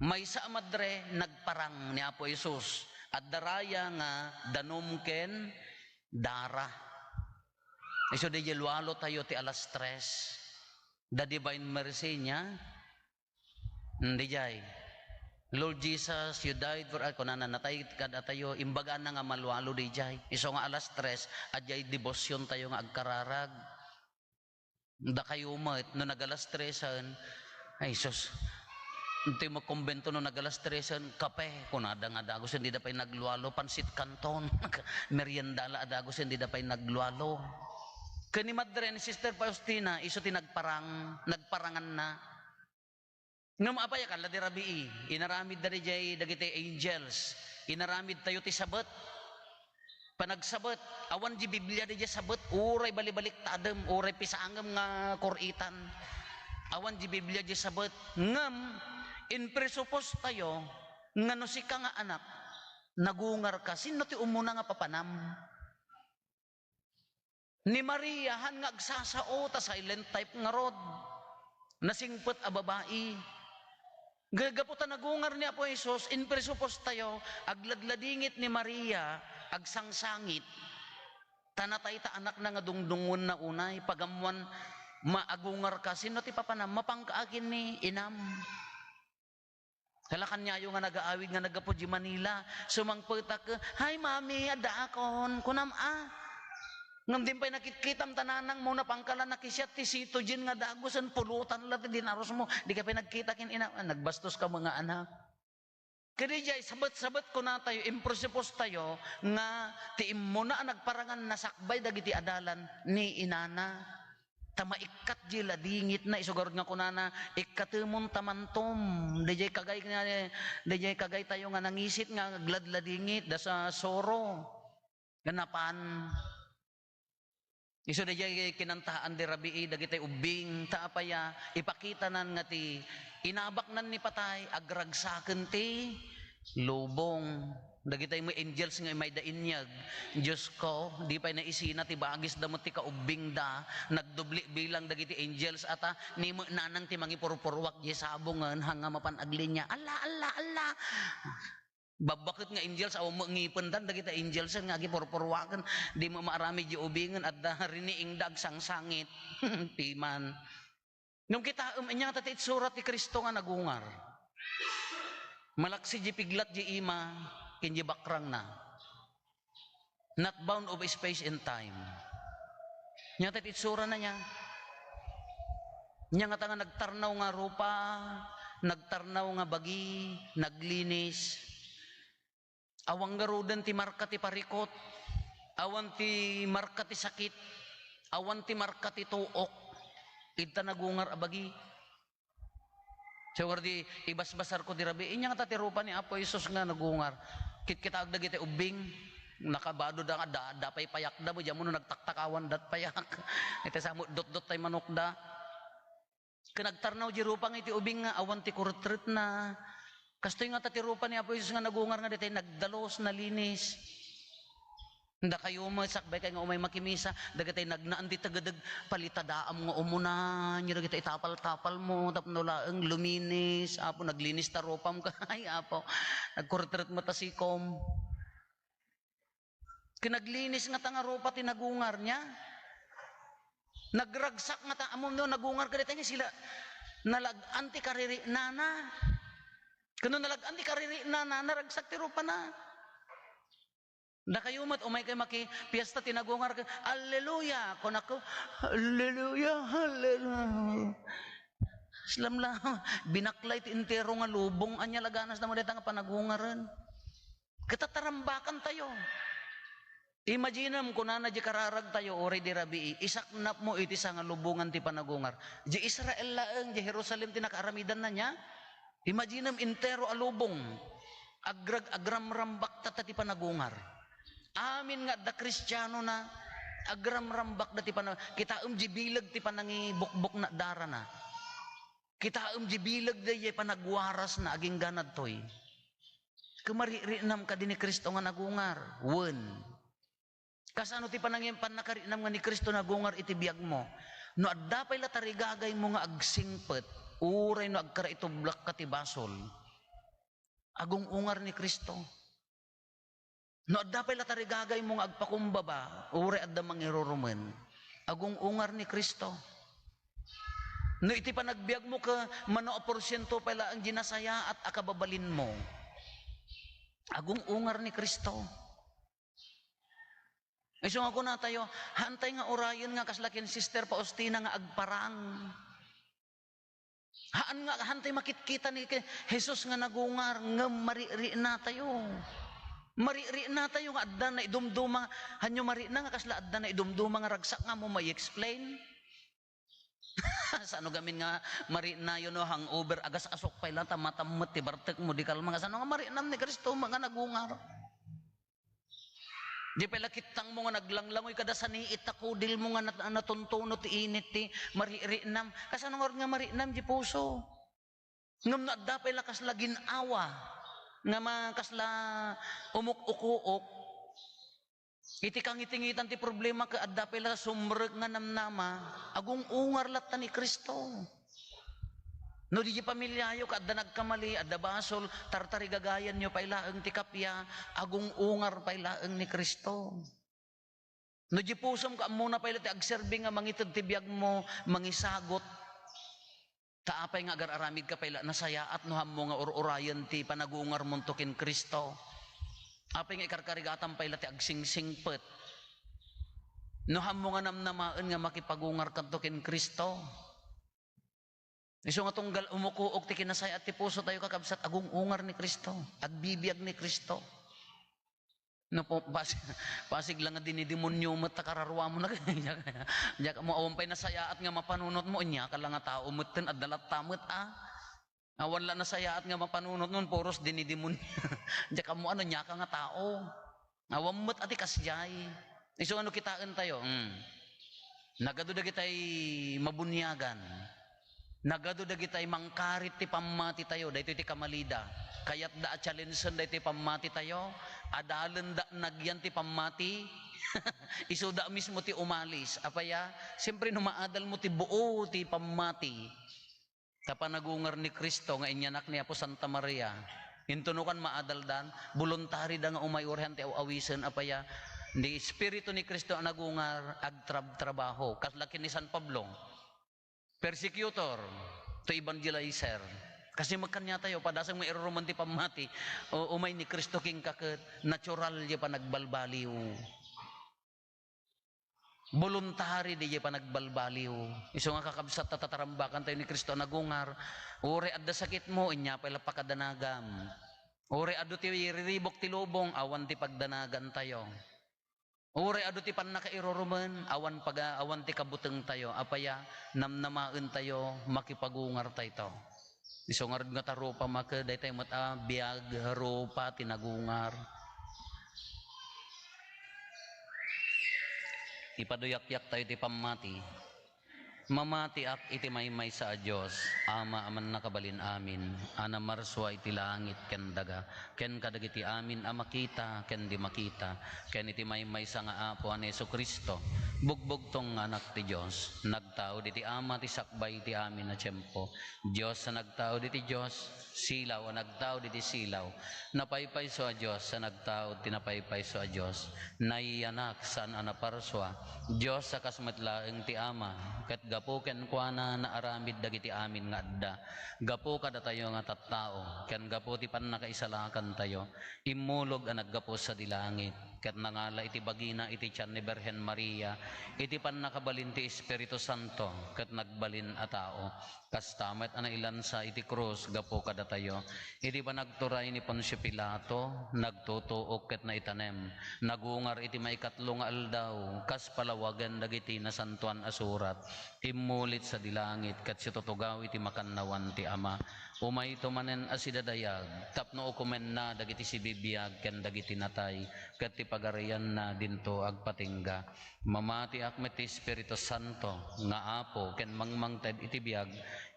Maysa a madre, nagparang ni Apo Jesus. Adda raya nga danum ken dara. Isu diay lualo tayo ti alas tres. The divine mercy niya. Hmm, diay. "Lord Jesus, you died for us." Kunana, "Natay kad atayo." Imbagana nga malualo diay. Isu nga alas tres, adiay debosyon tayo nga agkararag. Dakayo met, no nagalas tresen, ay sus, ti magkumbento no nagalas tresen, kape, kunada nga dagus, hindi da pay naglualo, pansit canton, merienda la a dagus, hindi da pay naglualo. Ken ni Madre ni Sister Faustina, isu ti nagparang, nagparanganna. Ngem apay a kalla di rabii? Inaramid da diay dagiti angels. Inaramid tayo ti sabet. Panagsabet, awan di Biblia diay sabet, uray balibaliktadem, uray pisangem nga kur-itan. Awan di Biblia diay sabet. Ngem, in presupos tayo, nga no sika nga anak, nagungar ka, sino ti umuna nga papanam? Ni Maria, han nga agsasao, ta silent type ngarud. Nasingpet a babai. Gagapu ta nagungar ni Apo Jesus, in presupos tayo, agladladingit ni Maria, agsangsangit. Ta natay ta anakna nga dungdungngoenna unay, pagammoan, maagungar ka, sino ti papanam? Mapanka a ken ni inam. Kala kaniayo nga nagaawid nga naggapu di Manila, sumangpetak, "Hi, Mami, addaakon," kunam a. Ngem din pay nakitkitam ta nanangmo, napangkala nakisiat ti Citogen nga dagusen, pulutan la ti dinarusmo. Di ka pay nagkita ken ina, ah, nagbastos ka mga anak. Kadi jay, sabet-sabet kunatayo, impresupos tayo nga ti immuna a nagparangan nasakbay dagiti adalan ni inana. Ta maikkat jay ladingitna, isu garud nga kunana, "Ikkatemon ta mantom." Dayjay kagay nga, dayjay kagay tayo nga nangisit nga agladladingit da sa soro. Nga napan. Isu dayjay kinantaan di rabii dagiti ubbing, ta apay a, ipakitanan nga ti inabaknan ni patay, agragsaken ti lubong. Dagitay met angels nga imayda inyeg, Diosko, di pay naisina ti bagisda met ti kaubbingda, nagdubli bilang dagiti angels, ata, ni met nanang ti mangipurpuruak diay sabongen, haan nga mapan aglinia, "Alla, alla, alla!" Babbaket nga angels, awan met ngipenda, dagiti angels nga agipurpuruaken, di met maaramid diay ubingen, adda riniingda agsangsangit. Piman. Ngem kitaem, ania ngata ti itsura ti Cristo nga nagungar? Malaksid diay piglat diay ima ken diay bakrangna. Not bound of space and time. Ania ngata ti itsurana nia? Ania ngata nga nagtarnaw nga rupa, nagtarnaw nga bagi, naglinis? Awan ngaruden ti marka ti parikut, awan ti marka ti sakit, awan ti marka ti tuok. Ita nagungar a bagi. Siya, wardi, ibasbasarko di rabii, ania ngata ti rupa ni Apo Jesus nga nagungar? Kitkitaek dagiti ubbing, nakabado da nga, da, da pay payakda, mo, diammo no nagtaktakawan dat payak. Iti samo, dotdot tay manokda. Ken nagtarnaw diay rupa nga iti ubing nga awan ti kuretretna. Kastoy ngata ti rupa ni Apo Jesus nga nagungar nga daytay nagdalus, nalinis. Dakayo met, sakbay kay nga umay makimisa, dagitay nagnaan ti tegadeg, palitadaam nga umuna, nia dagitay itapal-tapalmo, tapno laeng luminis, Apo, naglinis ta rupam, ay, Apo, nagkuretret met a sikom. Ken naglinis ngata nga rupa ti nagungar nia. Nagragsak ngata, ammom no nagungar kadayta nia, sila, nalag-an ti kaririknana. Ken no nalag-an ti kaririknana, naragsak ti rupana. Dakayo met, umay kay makipiesta ti nagungar, "Alleluia!" Kunako, "Alleluia, alleluia." Islamlam, binaklay ti entero nga lubong, ania la ganasda mo dayta nga panagungaren? Ket tatarambakantayo. Imaginem, kunana diay kararagtayo, uray di rabii, isaknapmo iti sangalubongan ti panagungar. Diay Israel laeng, diay Jerusalem ti nakaaramidanna nia. Imaginem, entero a lubong. Agrag-, agramrambak tatta ti panagungar. Amin nga adda Kristianona, agramrambakda ti pana-, kitaem diay bileg ti panangibukbokna darana. Kitaem diay bileg daydiay panagwarasna agingga daytoy. Ket maririknam kadi ni Cristo nga nagungar? Wen. Kasano ti panangin-, pannakarinam nga ni Cristo nagungar iti biagmo? No adda pay la tarigagaymo nga agsingpet, uray no agkaraitublakka ti basol, agung-ungar ni Cristo. No adda pay la tarigagaymo nga agpakumbaba, uray adda mangirurumen, agung-ungar ni Cristo. No iti panagbiagmo ket mano a porsiento pay laeng diay nasayaat a kababalinmo, agung-ungar ni Cristo. Isu nga kunatayo, haantay nga urayen nga kasla ken Sister Faustina nga agparang. Haan nga, haantay makitkita ni ke-, Jesus nga nagungar, ngem maririknatayo. Maririknatayo nga adda naidumduma, hanyo marikna nga kasla adda naidumduma nga ragsak nga ammo mai-explain. Sano gamin nga mariknayo no hangover, agas-asok pay la ta matam met ti bartekmo, di kalma nga sano nga mariknam ni Cristo nga nagungar. Di pay la kittangmo nga naglanglangoy kada saniit ta kudilmo nga nat-, natuntunot ti init ti maririknam. Kasano ngarud nga mariknam diay puso? Ngem no adda pay la kasla gin-awa nga ma-, kasla umuk-ukuok, iti kangitingitan ti problema ket adda pay la sumrek nga namnama, agung-ungar latta ni Cristo. No diay pamiliayo ket adda nagkamali, adda basol, tartarigagayanyo pay laeng ti kappia, agung-ungar pay laeng ni Cristo. No diay pusom ket ammona pay la ti agserbi nga mangited ti biagmo, mangisagut. Ta apay nga agar-aramidka pay la nasayaat no hammo nga ur-urayen ti panagungarmonto ken Cristo? Apay nga ikarkarigatam pay la ti agsingsingpet no hammo nga namnamaen nga makipagungarkanto ken Cristo? Isu nga tunggal umukuok ti kinasayaat ti pusotayo, kakabsat, agung-ungar ni Cristo, agbibiag ni Cristo. No, po-, pas-, pasig la nga dinidemonio met ta kararuamon. Diak, diak mo awan pay nasayaat nga mapanunotmo, inyaka la nga tao metten, adda latta met, a. Awan la nasayaat nga mapanunotmo, puros dinidemonio. Diak mo ano, inyaka nga tao. Awan met a ti kasdiay. Isu nga no kitaentayo, hmm. Nagadu dagitay mabuniagan. Nagadu dagitay mangkarit ti pammatitayo, daytoy ti kamalida. Kayatda a challengeen daytoy pammatitayo, adalenda a nagyan ti pammati. Isuda mismo ti umalis. Apay a, siyempre no maadalmo ti buo ti pammati, ta panagungar ni Cristo nga inyanak ni Apo Santa Maria, intono kan maadaldan, boluntarida nga umay uray ti aw-awisen. Apay a, ni Espiritu ni Cristo a nagungar, agtrab-trabaho. Kasla ken ni San Pablo, persecutor to evangelizer. Kasi met kaniatayo, padasem nga irurumen ti pammati, o, umay ni Cristo kenka ket natural diay panagbalbaliw. Voluntary diay panagbalbaliw. Isu nga kakabsat, ta tatarambakantayo ni Cristo a nagungar. Uray adda sakitmo, ania pay la pakadanagam. Uray adu ti riribuk ti lubong, awan ti pagdanagantayo. Uray adu ti pannakairurumen, awan paga-, awan ti kabutengtayo. Apay a, namnamaentayo, makipagungartayto. Isu ngarud nga ta rupa make, daytay met a biag, rupa ti nagungar. Ipaduyakyaktayo ti pammati. Mamatiak iti maymaysa a Dios, Ama a mannakabalin amin, a namarsua iti langit ken daga, ken kadagiti amin a makita ken di makita, ken iti maymaysa nga Apo a ni Jesu-Cristo, bugbugtong nga Anak ti Dios, nagtaud iti Ama ti sakbay iti amin a tiempo, Dios a nagtaud iti Dios, silaw a nagtaud iti silaw, napaypayso a Dios a nagtaud ti napaypayso a Dios, nayanak, saan a naparsua, Dios a kas met laeng ti Ama, ket gapu kenkuana naaramid dagiti amin nga adda. Gapu kadatayo nga tattao, ken gapu ti pannakaisalakantayo, immulog a naggapu sadi langit, ket nangala iti bagina iti tian ni Birhen Maria, iti pannakabalin ti Espiritu Santo, ket nagbalin a tao. Kasta met a nailansa iti krus gapu kadatayo. Iti panagturay ni Poncio Pilato, nagtutuok ket naitanem. Nagungar iti maikatlo nga aldaw, kas palawagen dagiti Nasantoan a Surat. Immulit sadi langit ket situtugaw iti makannawan ti Ama. Umayto manen a sidadayag, tapno ukomenna dagiti sibibiag ken dagiti natay, ket ti pagarianna dinto agpatingga. Mamatiak met ti Espiritu Santo nga Apo ken mangmangted iti biag,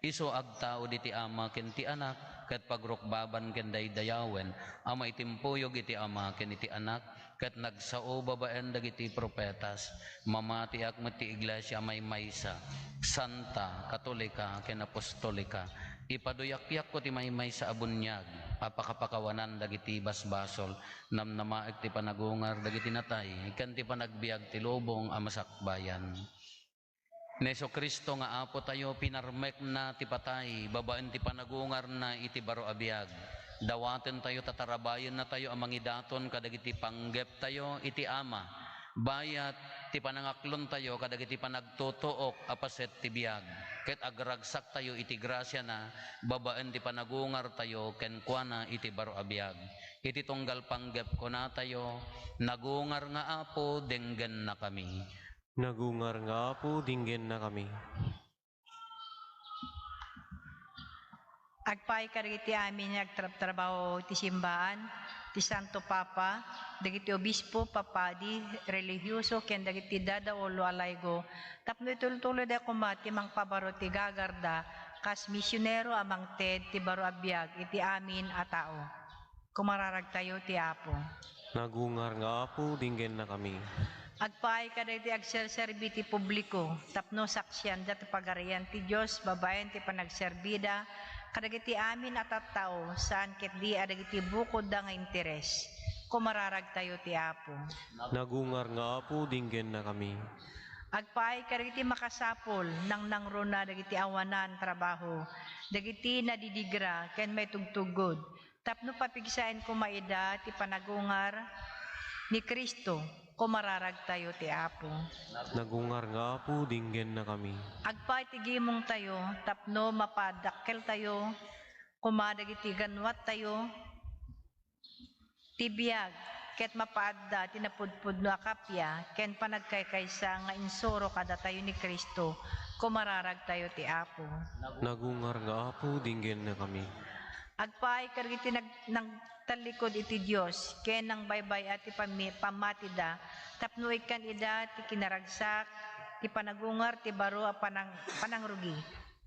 isu agtaud iti Ama ken ti Anak, ket pagrukbaban ken daydayawen a maitimpuyog iti Ama ken iti Anak, ket nagsao babaen dagiti profetas. Mamatiak met ti iglesia a maymaysa, santa, katolika, ken apostolika. Ipaduyakyakko ti maymaysa a buniag a pakapakawanan dagiti basbasol. Namnamaek ti panagungar dagiti natay, ken ti panagbiag ti lubong a masakbayan. Ni Jesu-Cristo nga Apotayo, pinarmekna ti patay babaen ti panagungarna iti baro a biag. Dawatentayo ta tarabayennatayo a mangidaton kadagiti panggeptayo iti Ama. Bayat, ti panangaklontayo kadagiti panagtutuok a paset ti biag, ket agragsaktayo iti grasiana babaen ti panagungartayo kenkuana iti baro a biag. Iti tunggal panggep kunatayo, "Nagungar nga Apo, denggennakami." Nagungar nga Apo, denggennakami. Agpaay kadagiti amin nga agtrabtrabaho ti simbaan, ti Santo Papa, dagiti obispo, papadi, relihioso, ken dagiti dadaulo a laygo, tapno itultuloyda koma ti mangpabaro ti gagarda kas misionero a mangted ti baro a biag iti amin a tao. Kumararagtayo ti Apo. Nagungar nga Apo, denggennakami. Agpaay kadagiti agserserbi ti publiko tapno saksianda ti Pagarian ti Dios babaen ti panagserbida kadagiti amin a tattao, saan ketdi a dagiti bukodda nga interes. Kumararagtayo ti Apo. Nagungar nga Apo, denggennakami. Agpaay kadagiti makasapul, nangnangruna dagiti awanan trabaho, dagiti nadidigra ken maitugtuggod, tapno papigsaen koma ida ti panagungar ni Cristo. Kumararagtayo ti Apo. Nagungar nga Apo, denggennakami. Agpaay ti gimongtayo tapno mapaadakkeltayo koma dagiti ganwattayo ti biag, ket mapaadda ti napudpudno a kappia ken panagkaykaysa nga insuro kadatayo ni Cristo. Kumararagtayo ti Apo. Nagungar nga Apo, denggennakami. Agpaay kadagiti nag-, nagtallikud iti Dios ken nangbaybay-at ti pammi-, pammatida tapno ikkan ida ti kinaragsak ti panagungar ti baro a panang-, panangrugi.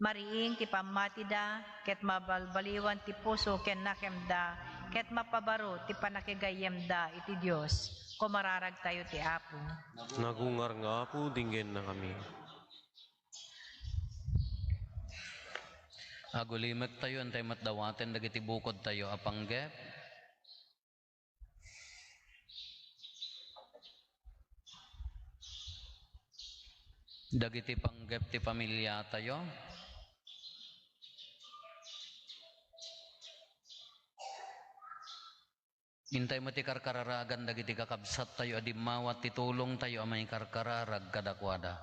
Mariing ti pammatida, ket mabalbaliwan ti puso ken nakemda, ket mapabaro ti pannakigayyemda iti Dios. Kumararagtayo ti Apo. Nagungar nga Apo, dinggennakami. Agulimektayo, intay met dawaten dagiti bukodtayo a panggep. Dagiti panggep ti pamiliatayo. Intay met ti karkararagan dagiti kakabsattayo a dimmawat ti tulongtayo a maikarkararag kadakuada.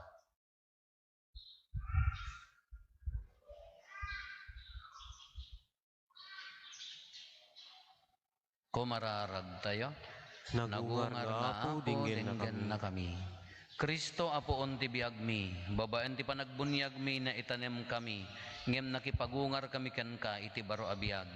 Kumararagtayo. Nagungar nga Apo, dinggennakami. Cristo, Apuon ti biagmi, babaen ti panagbuniagmi, naitanemkami, ngem nakipagungarkami kenka iti baro a biag.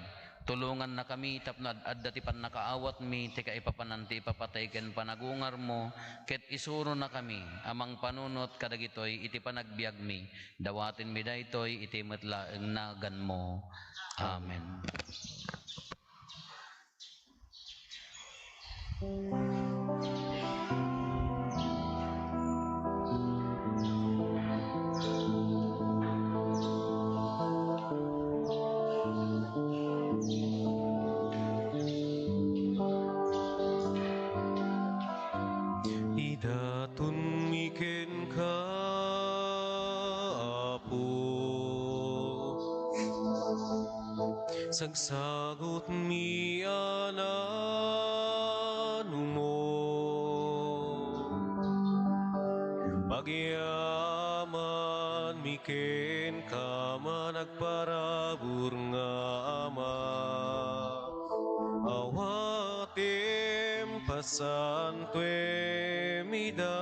Tulongannakami tapno ad-adda ti pannakaawatmi ti kaipapanan ti ipapatay ken panagungarmo, ket isuronakami a mangpanunot kadagitoy iti panagbiagmi. Dawatenmi daytoy iti met laeng naganmo. Amen. Idatonmi kenka, Apo. Sagsagutmi a nanumo. Agyamanmi kenka, managparabur nga Ama. Awatem, pasantuem ida.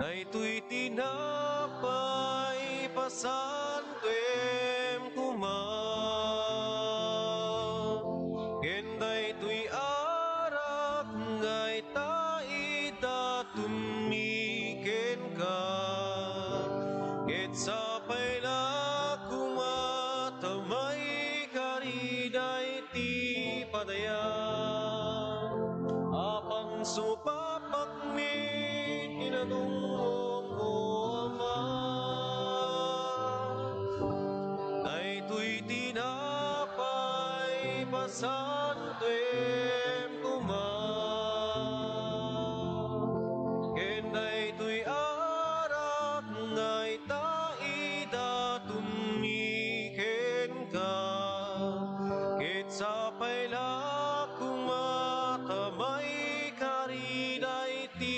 Daytoy tinapay, pasantuem koma. Ken daytoy arak nga ita idatonmi kenka. Ket sapay la koma ta maikari daytoy ti padayan. Apang sumapakmi, kinadungom, O Ama. Daytoy tinapay, pasantuem koma. Ken daytoy arak nga ita idatonmi kenka. Ket sapay la koma ta maikari daytoy ti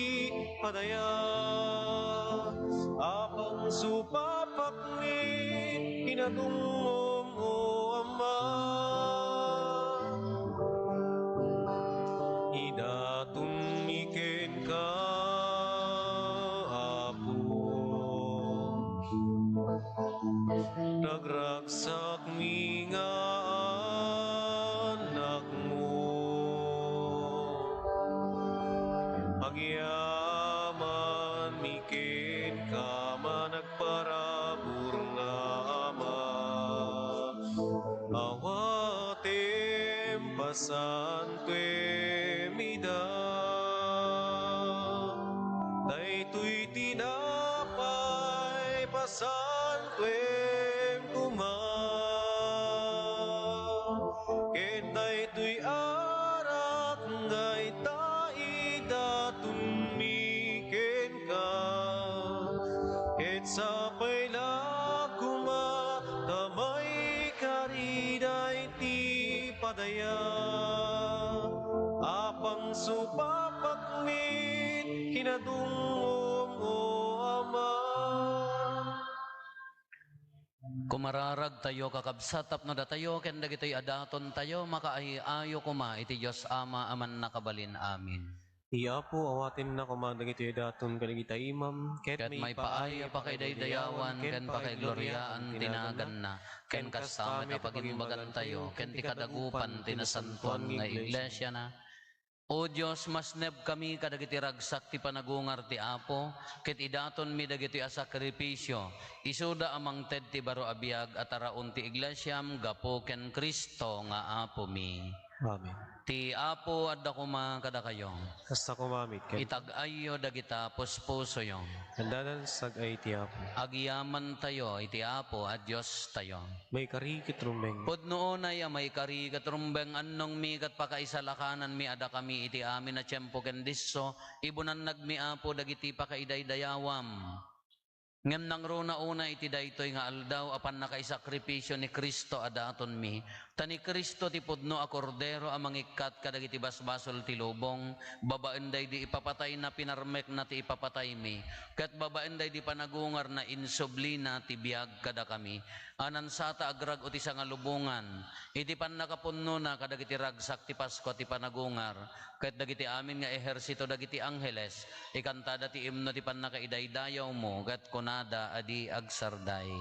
padayan. Apang sumapakmi, kinadungom, O Ama. Idatonmi kenka, Apo. Nagrag- Sakmi nga anakmo, agyamanmi kenka, managparabur nga Ama. Awatem, pasantuem ida. Daytoy tinapay, pasantuem koma. Ken daytoy arak nga ita idatonmi kenka. Ket sapay la koma ta maikari daytoy ti padayan. Apang sumapakmi, kinadungom, O Ama. Kumararagtayo, kakabsat, tapno datayo ken dagitoy a datontayo makaayo-ayo koma iti Dios Ama a Mannakabalin. Amen. Ti Apo, awatenna koma dagitoy a daton kadagita imam, ket maipaay a pakaidaydayawan ken pakaigloriaan ti naganna, ken kasta met a pagimbagantayo ken ti kadagupan ti nasantoan nga iglesiana. O Dios, masnebkami kadagiti ragsak ti panagungar ti Apo, ket idatonmi dagitoy a sakrifisio, isuda a mangted ti baro a biag a taraon ti iglesiam gapu ken Cristo nga Apomi. Amen. Ti Apo adda koma kadakayo. Kasta koma met ken. Itag-ayyo dagita puspusoyo. Dandanan sag-ay ti Apo. Agyamantayo iti Apo a Diostayo. Maikari ket rumbeng. Pudno unay a maikari ket rumbeng, annongmi ket pakaisalakananmi a dakami iti amin a tiempo ken disso, ibunannagmi, Apo, dagiti pakaidaydayawam. Ngem nangruna unay iti daytoy nga aldaw a pannakaisakripisio ni Cristo a datonmi. Ta ni Cristo ti pudno a Kordero a mangikkat kadagiti basbasol ti lubong, babaen daydi ipapatayna, pinarmekna ti ipapataymi, ket babaen daydi panagungarna, insublina ti biag kadakami. A nansata agrag-o ti sangalubongan iti pannakapunnona kadagiti ragsak ti Paskua ti panagungar, ket dagiti amin nga ehersito dagiti angheles, ikantada ti imno ti pannakaidaydayawmo, ket kunada a di agsarday.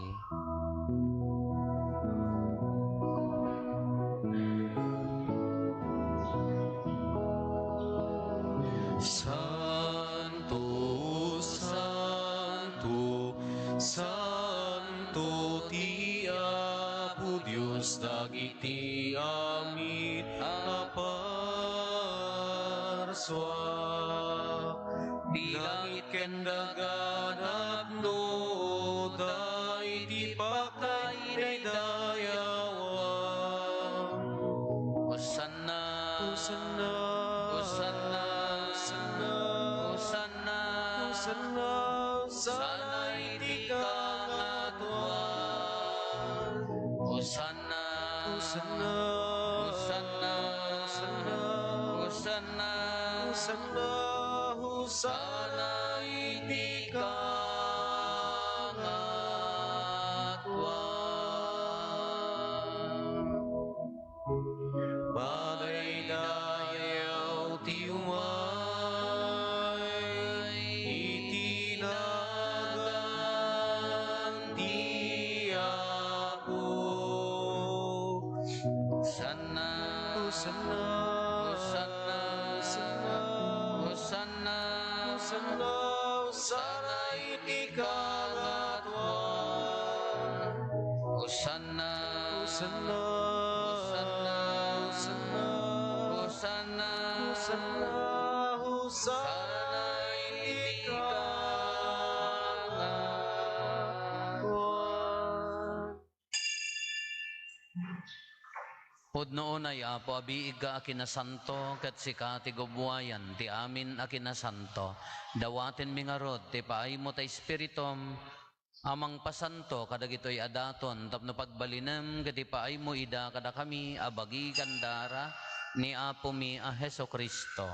Santo, santo, santo ti Apo Dios dagiti amin a parsua. Ti langit ken daga napnoda iti pakaidaydayawan. Hosanna! Hosanna! Hosanna! Hosanna! Hosanna! Hosanna iti kangatoan! Hosanna! Hosanna! Hosanna! Hosanna! Hosanna! Hosanna! Hosanna iti kangatoan! Pagaydayaw ti umay iti nagan ti Apo. Hosanna! Hosanna! Hosanna! Hosanna! Hosanna! Hosanna iti kangatoan! Hosanna! Hosanna! Hosanna! Hosanna! Hosanna! Hosanna iti kangatoan! Pudno unay, Apo, a biigka a kinasanto, ket sika ti gubbuayan ti amin a kinasanto. Dawatenmi ngarud ti paaymo ta Espiritum a mangpasanto kadagitoy a daton tapno pagbalinem ket ipaaymo ida kadakami a bagi ken dara ni Apomi a Jesu-Cristo.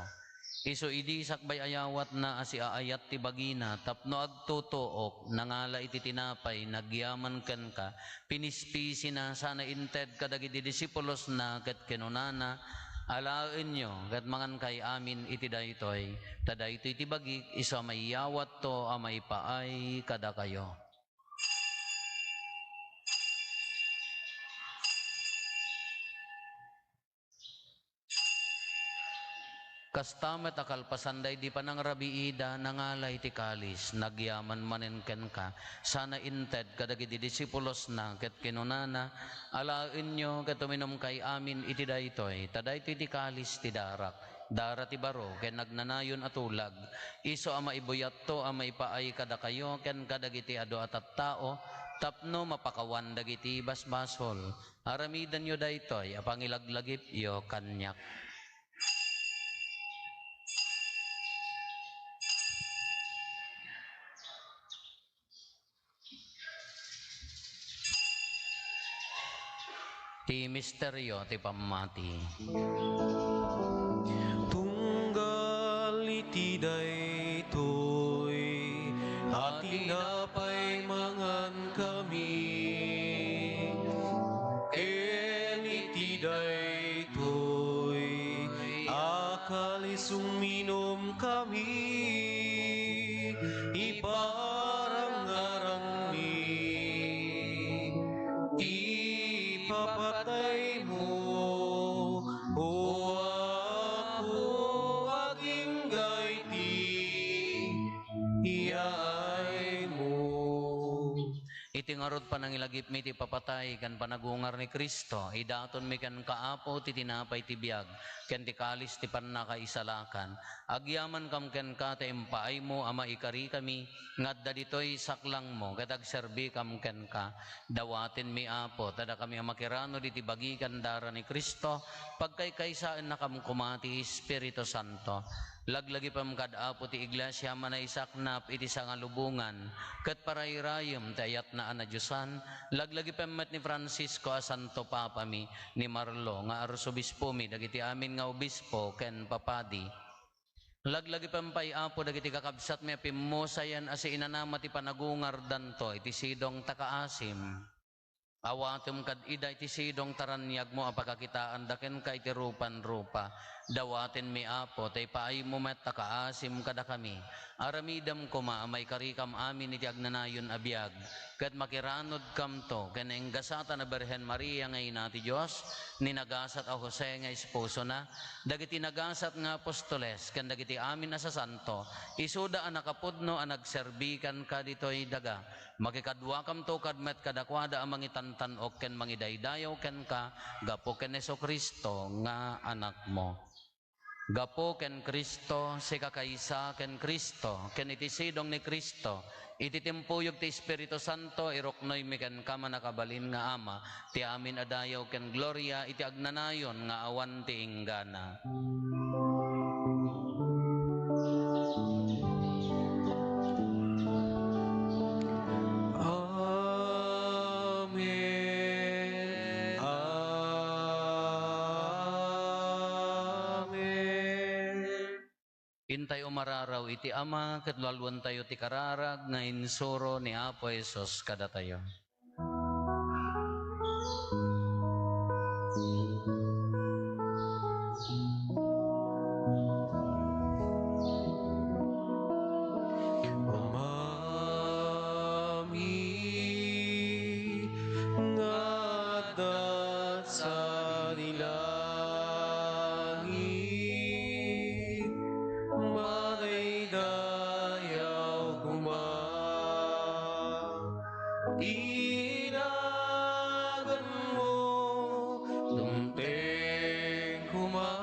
Isu idi sakbay a yawatna a siaayat ti bagina tapno agtutuok, nangala iti tinapay, nagyaman kenka, pinispisina, sana inted kadagiti disipulosna ket kinunana, "Alaenyo ket mangankay amin iti daytoy, ta daytoy ti bagik, isu a maiyawatto a maipaay kadakayo." Kasta met a kalpasan daydi panangrabiida, nangala iti kalis, nagyaman manen kenka, sana inted kadagiti disipulosna, ket kinunana, "Alaenyo ket uminumkay amin iti daytoy, ta daytoy ti kalis ti darak, dara ti baro ken agnanayon a tulag, isu a maibuyatto a maipaay kadakayo ken kadagiti adu a tattao, tapno mapakawan dagiti basbasol." Aramidenyo daytoy a pangilaglagipyo kaniak. Ti misterio ti pammati. Tunggal iti daytoy a tinapay mangankami, ken iti daytoy a kalis uminumkami, iparangarangmi ti ipapataymo, O Apo. Ngarud, panangilagipmi ti ipapatay ken panagungar ni Cristo, idatonmi kenka, Apo, ti tinapay ti biag ken ti kalis ti pannakaisalakan. Agyamankam kenka ta impaaymo a maikarikami nga adda ditoy saklangmo ket agserbikam kenka. Dawatenmi, Apo, ta dakami a makiranod iti bagi ken dara ni Cristo, pagkaykaysaennakam koma ti Espiritu Santo. Laglagipem kad Apo ti Iglesia a manaisaknap iti sangalubongan ket parayrayem ti ayatna a nadiosan. Laglagipem met ni Francisco a Santo Papami, ni Marlo nga Arsobispomi, dagiti amin nga obispo ken papadi. Laglagipem pay, Apo, dagiti kakabsatmi a pimmusayen a siinanama ti panagungardanto iti sidong ta kaasim. Awatem kad ida iti sidong ta raniagmo a pakakitaanda kenka iti rupan-rupa. Dawatenmi, Apo, ta ipaaymo met a kaasim kadakami. Aramidem koma a maikarikam amin iti agnanayon a biag, ket makiranodkamto ken nainggasatan a Birhen Maria nga ina ti Dios, ni nagasat a Jose nga esposona, dagiti nagasat nga apostoles, ken dagiti amin a sasanto, isuda a nakapudno a nagserbi kenka ditoy daga. Makikaduakamto kad met kadakuada a mangitantan-ok ken mangidaydayaw kenka gapu ken Jesu-Cristo nga Anakmo. Gapu ken Cristo, sika kaysa ken Cristo, ken iti sidong ni Cristo, iti timpuyog ti Espiritu Santo, iruknoymi kenka, mannakabalin nga Ama, ti amin a dayaw ken gloria iti agnanayon nga awan ti inggana. Amen. Amen. Intayo umararaw iti Ama, ket lualuentayo ti kararag nga insuro ni Apo Jesus kadatayo. Amami nga adda sadi langit, madaydayaw koma ti naganmo, dumteng koma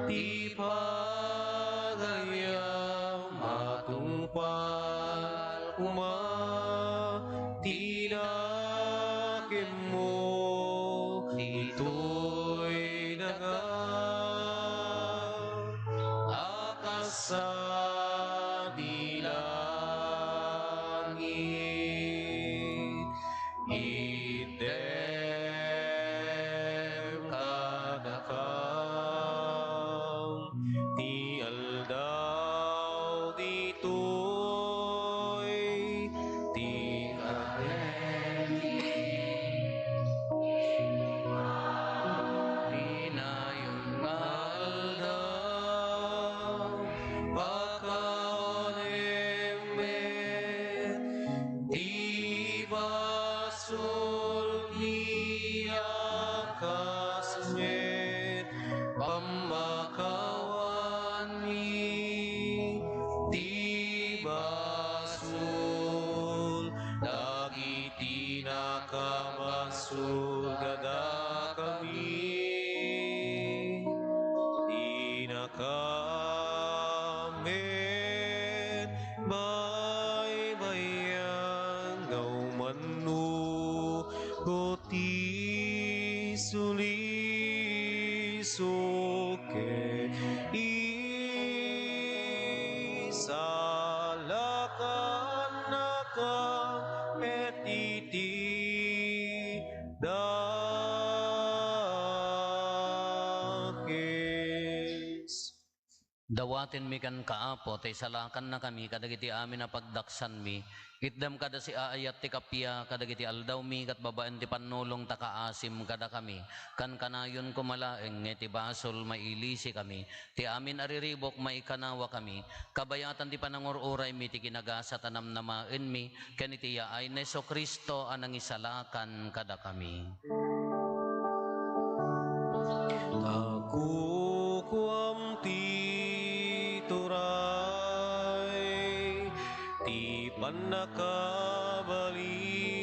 ti pagayam, matungpal koma ti nakemmo ditoy daga a kas sadi langit. Itdem kadakam ti aldaw ditoy ti kanem. Dinayon nga aldaw, pakawanem met ti basolmi a kas met pammakawanmi ti basol dagiti nakabasol kadakami. Dinakam met baybay-an nga umano ti sulisok ket isalakannakam met iti dakes. Dawatenmi kenka, Apo, ta isalakannakami kadagiti amin a pagdaksanmi. Itdem kada siaayat ti kappia kadagiti aldawmi ket babaen ti pannulong ta kaasim kadakami. Kankanayon koma laeng nga iti basol mailisikami. Ti amin a riribuk maikanawakami. Kabayatan ti panangur-uraymi ti kinagasat a namnamaenmi ken iti yaay ni Jesu-Cristo a nangisalakan kadakami. Ta kukuam ti turay ti pannakabalin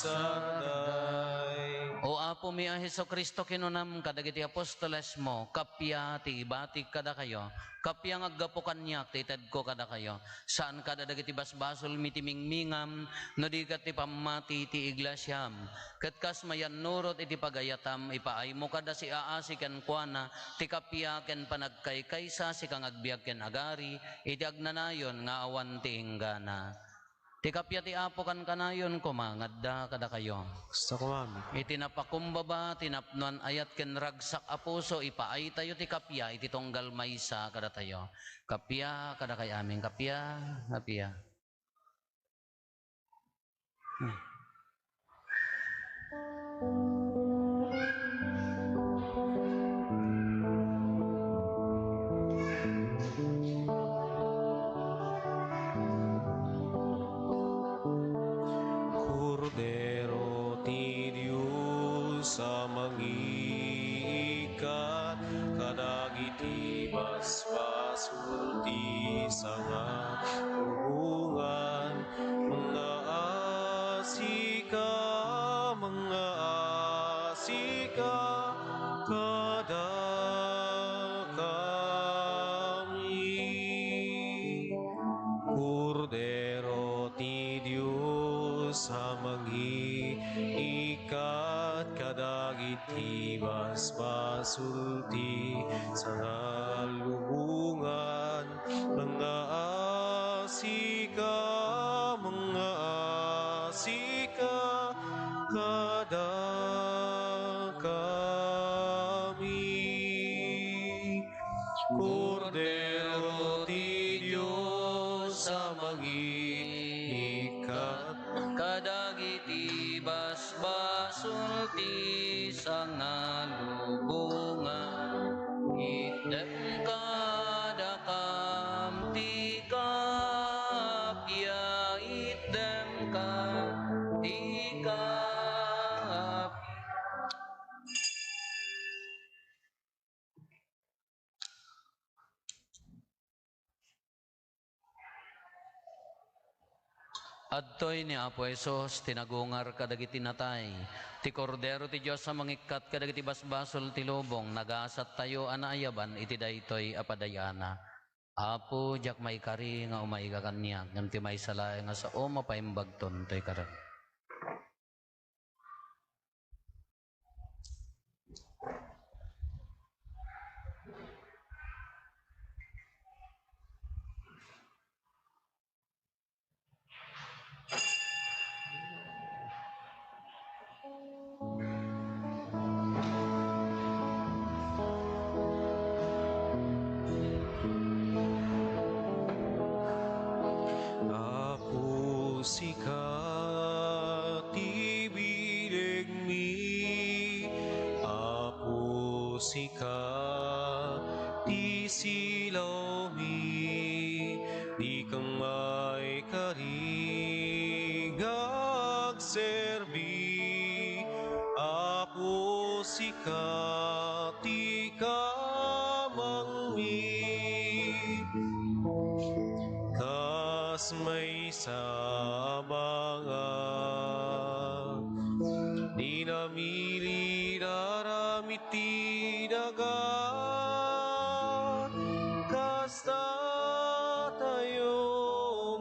Sarday. O Apomi a Jesu-Cristo, kinunam kadagiti apostolesmo, "Kappia ti ibatik kadakayo, kappia nga aggapu kaniak ti itedko kadakayo. Saan kada dagiti basbasolmi ti mingmingam, no di ket ti pammati ti iglesiam. Ket kas mayannurot iti pagayatam, ipaaymo kada siaasi kenkuana ti kappia ken panagkaykaysa, sika nga agbiag ken agari iti agnanayon nga awan ti inggana." Ti kappia ti Apo kankanayon koma nga adda kadakayo. Kasta koma amin. Iti napakumbaba ti napnoan ayat ken ragsak a puso, ipaaytayo ti kappia iti tunggal maysa kadatayo. Kappia kadakayo amin. Kappia, kappia. Hmm. Kordero ti Dios a mangiikkat kadagiti basbasol ti sangalubongan. Mangaasika, mangaasika kadakami. Kordero ti Dios a mangiikkat kadagiti basbasol ti sangalubongan. Mangaasika, mangaasika kadakami. Kordero ti Dios a mangiikkat kadagiti basbasol ti sangalubongan. Itdem kadakam ti kappia, itdem ka ti kappia. Adtoy ni Apo Jesus ti nagungar kadagiti natay, ti Kordero ti Dios a mangikkat kadagiti basbasol ti lubong. Nagasattayo a naayaban iti daytoy a padayana. Apo, diak maikari nga umayka kaniak, ngem ti maysa laeng a sao mapaimbagton toy karem. Apo, sika ti bilegmi. Apo, sika ti silawmi. Dika maikari nga agserbi. Apo, sika ti kamangmi. Kas maysa a manga, di namili aramid ti daga. Kasta tayo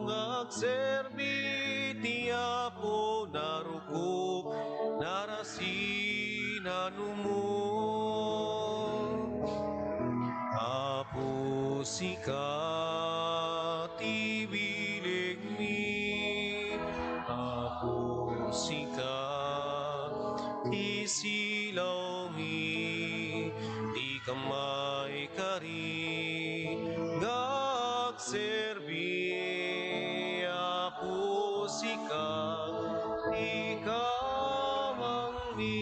nga agserbi ti Apo, narukop, narasin, nanumo. Apo, sika ti bilegmi. Apo, sika ti silawmi. Dika maikari nga agserbi. Apo, sika ti kamangmi.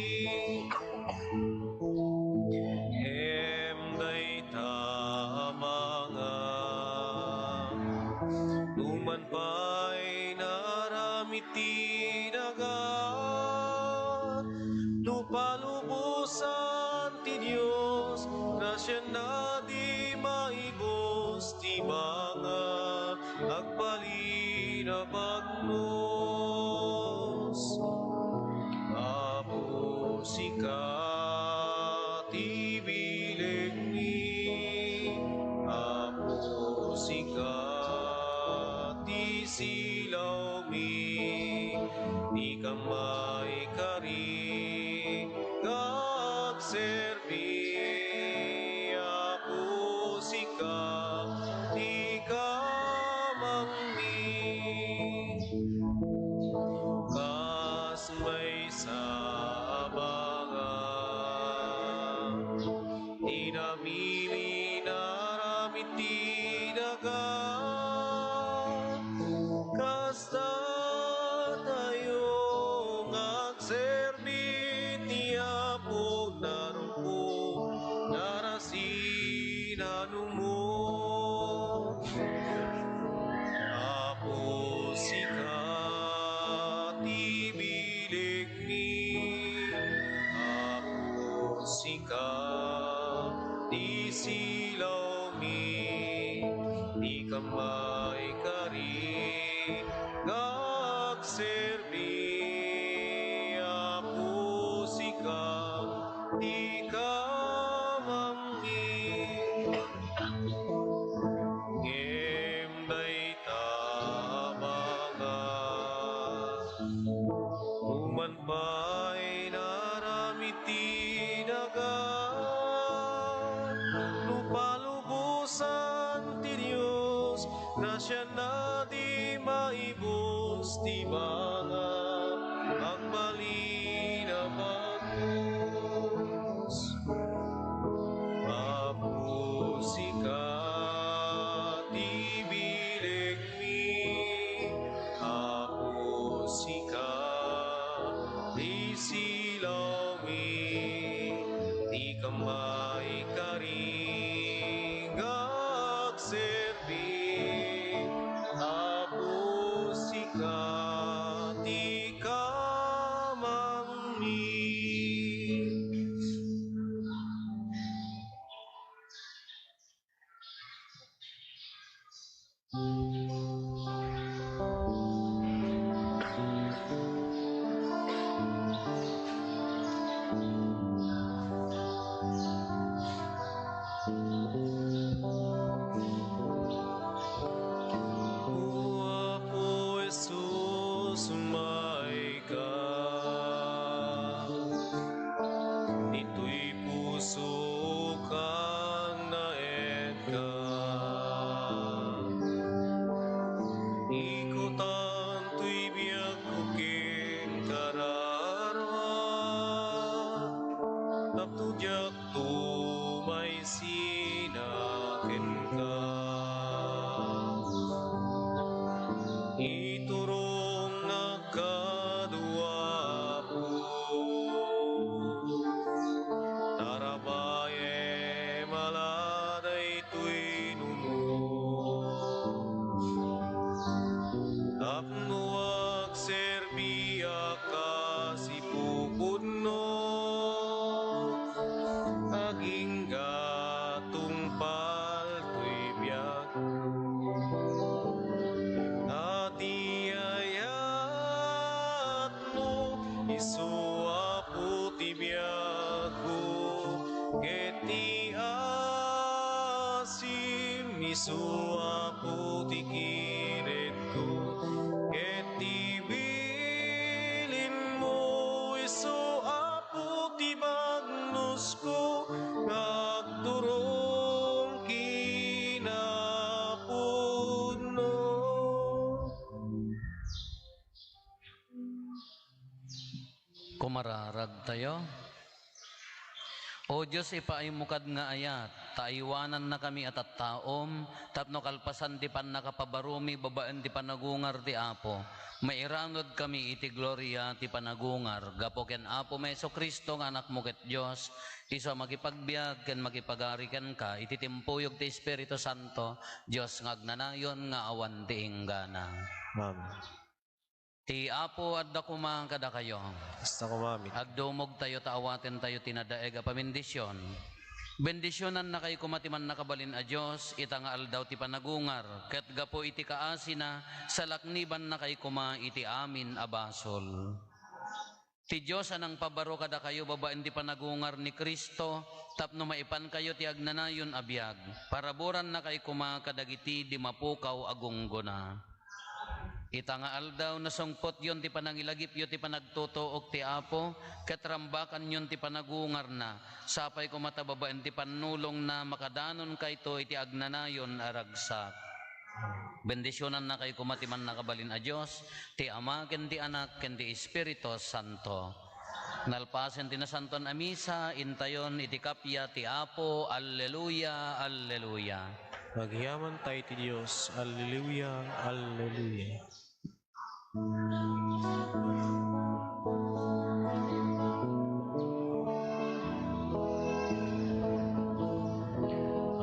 Ngem dayta a manga, numan pay naaramid ti daga, no palubosan ti Dios, grasianna di maibus ti manga agbalin a bagnos. Dika maikari nga agserbi, Apo, sika ti kamangmi. Kas maysa a banga, ti namiminar iti daga. Kasta tayo nga agserbi ti Apo, narupong, narasinanumon. Apo, sika ti bilegmi. Apo, sika ti silawmi. Dika maikari nga agserbi, Apo, sika ti kamangmi. Ngem dayta a banga, uman pay naram iti daga. No palubosan ti Dios, grasiana ti maibus ti banga, agbalin a bagos. Apo, sika ti bilegmi. Apo, sika ti silawmi. Dika maikari nga agserbi. Apo, sika ti kamangmi. O Apo Jesus, maika. Ditoy pusok agnaedka. Ikutan toy biagko kenka, tapno diak tumaysina kenka. Iturongnak kano, Apo. Tarabayem a la daytoy numo. Tapno agserbiak a sipupudno. Agingga tungpal toy biagko. Ta ti ayatmo, isu Apo ti biagko, ket ti asim, isu Apo ti kiretko, ket ti bilinmo, isu Apo ti bagnosko, nga agturong kinapudno. Kumararagtayo. O Dios, ipaaymo kad nga ayat, ta aywanannakami a tattaom, tapno kalpasan ti pannakapabaromi babaen ti panagungar ti Apo, mairanudkami iti gloria ti panagungar, gapu ken Apomi a Jesu-Cristo nga Anakmo ket Dios, isu a makipagbiag ken makipagari kenka iti timpuyog ti Espiritu Santo, Dios nga agnanayon nga awan ti inggana. Amen. Ti Apo adda koma kadakayo. Kasta koma met. Agdumogtayo ta awatentayo ti nadaeg a pamendisyon. Bendisionannakay koma ti Mannakabalin a Dios ita nga aldaw ti panagungar, ket gapu iti kaasina, salaknibannakay koma iti amin a basol. Ti Dios a nangpabaro kadakayo babaen ti panagungar ni Cristo tapno maipankayo ti agnanayon a biag, paraburannakay koma kadagiti di mapukaw a gunggona. Ita nga aldaw, nasungpotyon ti panangilagipyo ti panagtutuok ti Apo, ket rambakanyon ti panagungarna. Sapay koma ta babaen ti pannulongna, makadanonkayto iti agnanayon a ragsak. Bendisionannakay koma ti mannakabalin a Dios, ti Ama, ken ti Anak, ken ti Espiritu Santo. Nalpasen ti nasantoan a misa, intayon iti kappia ti Apo. Alleluia, alleluia. Agyamanta iti Dios. Alleluia, alleluia.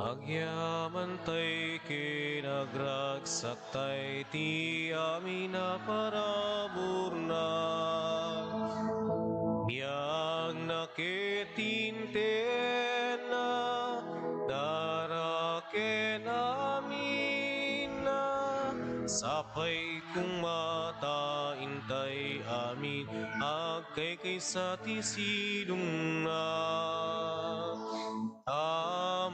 Agyamanta ken agragsak tay ti amin a paraburna. Biagna ket inteenna, dara ken aminna, sapay koma ta intay amin agkaykaysa ti sidongna. Ta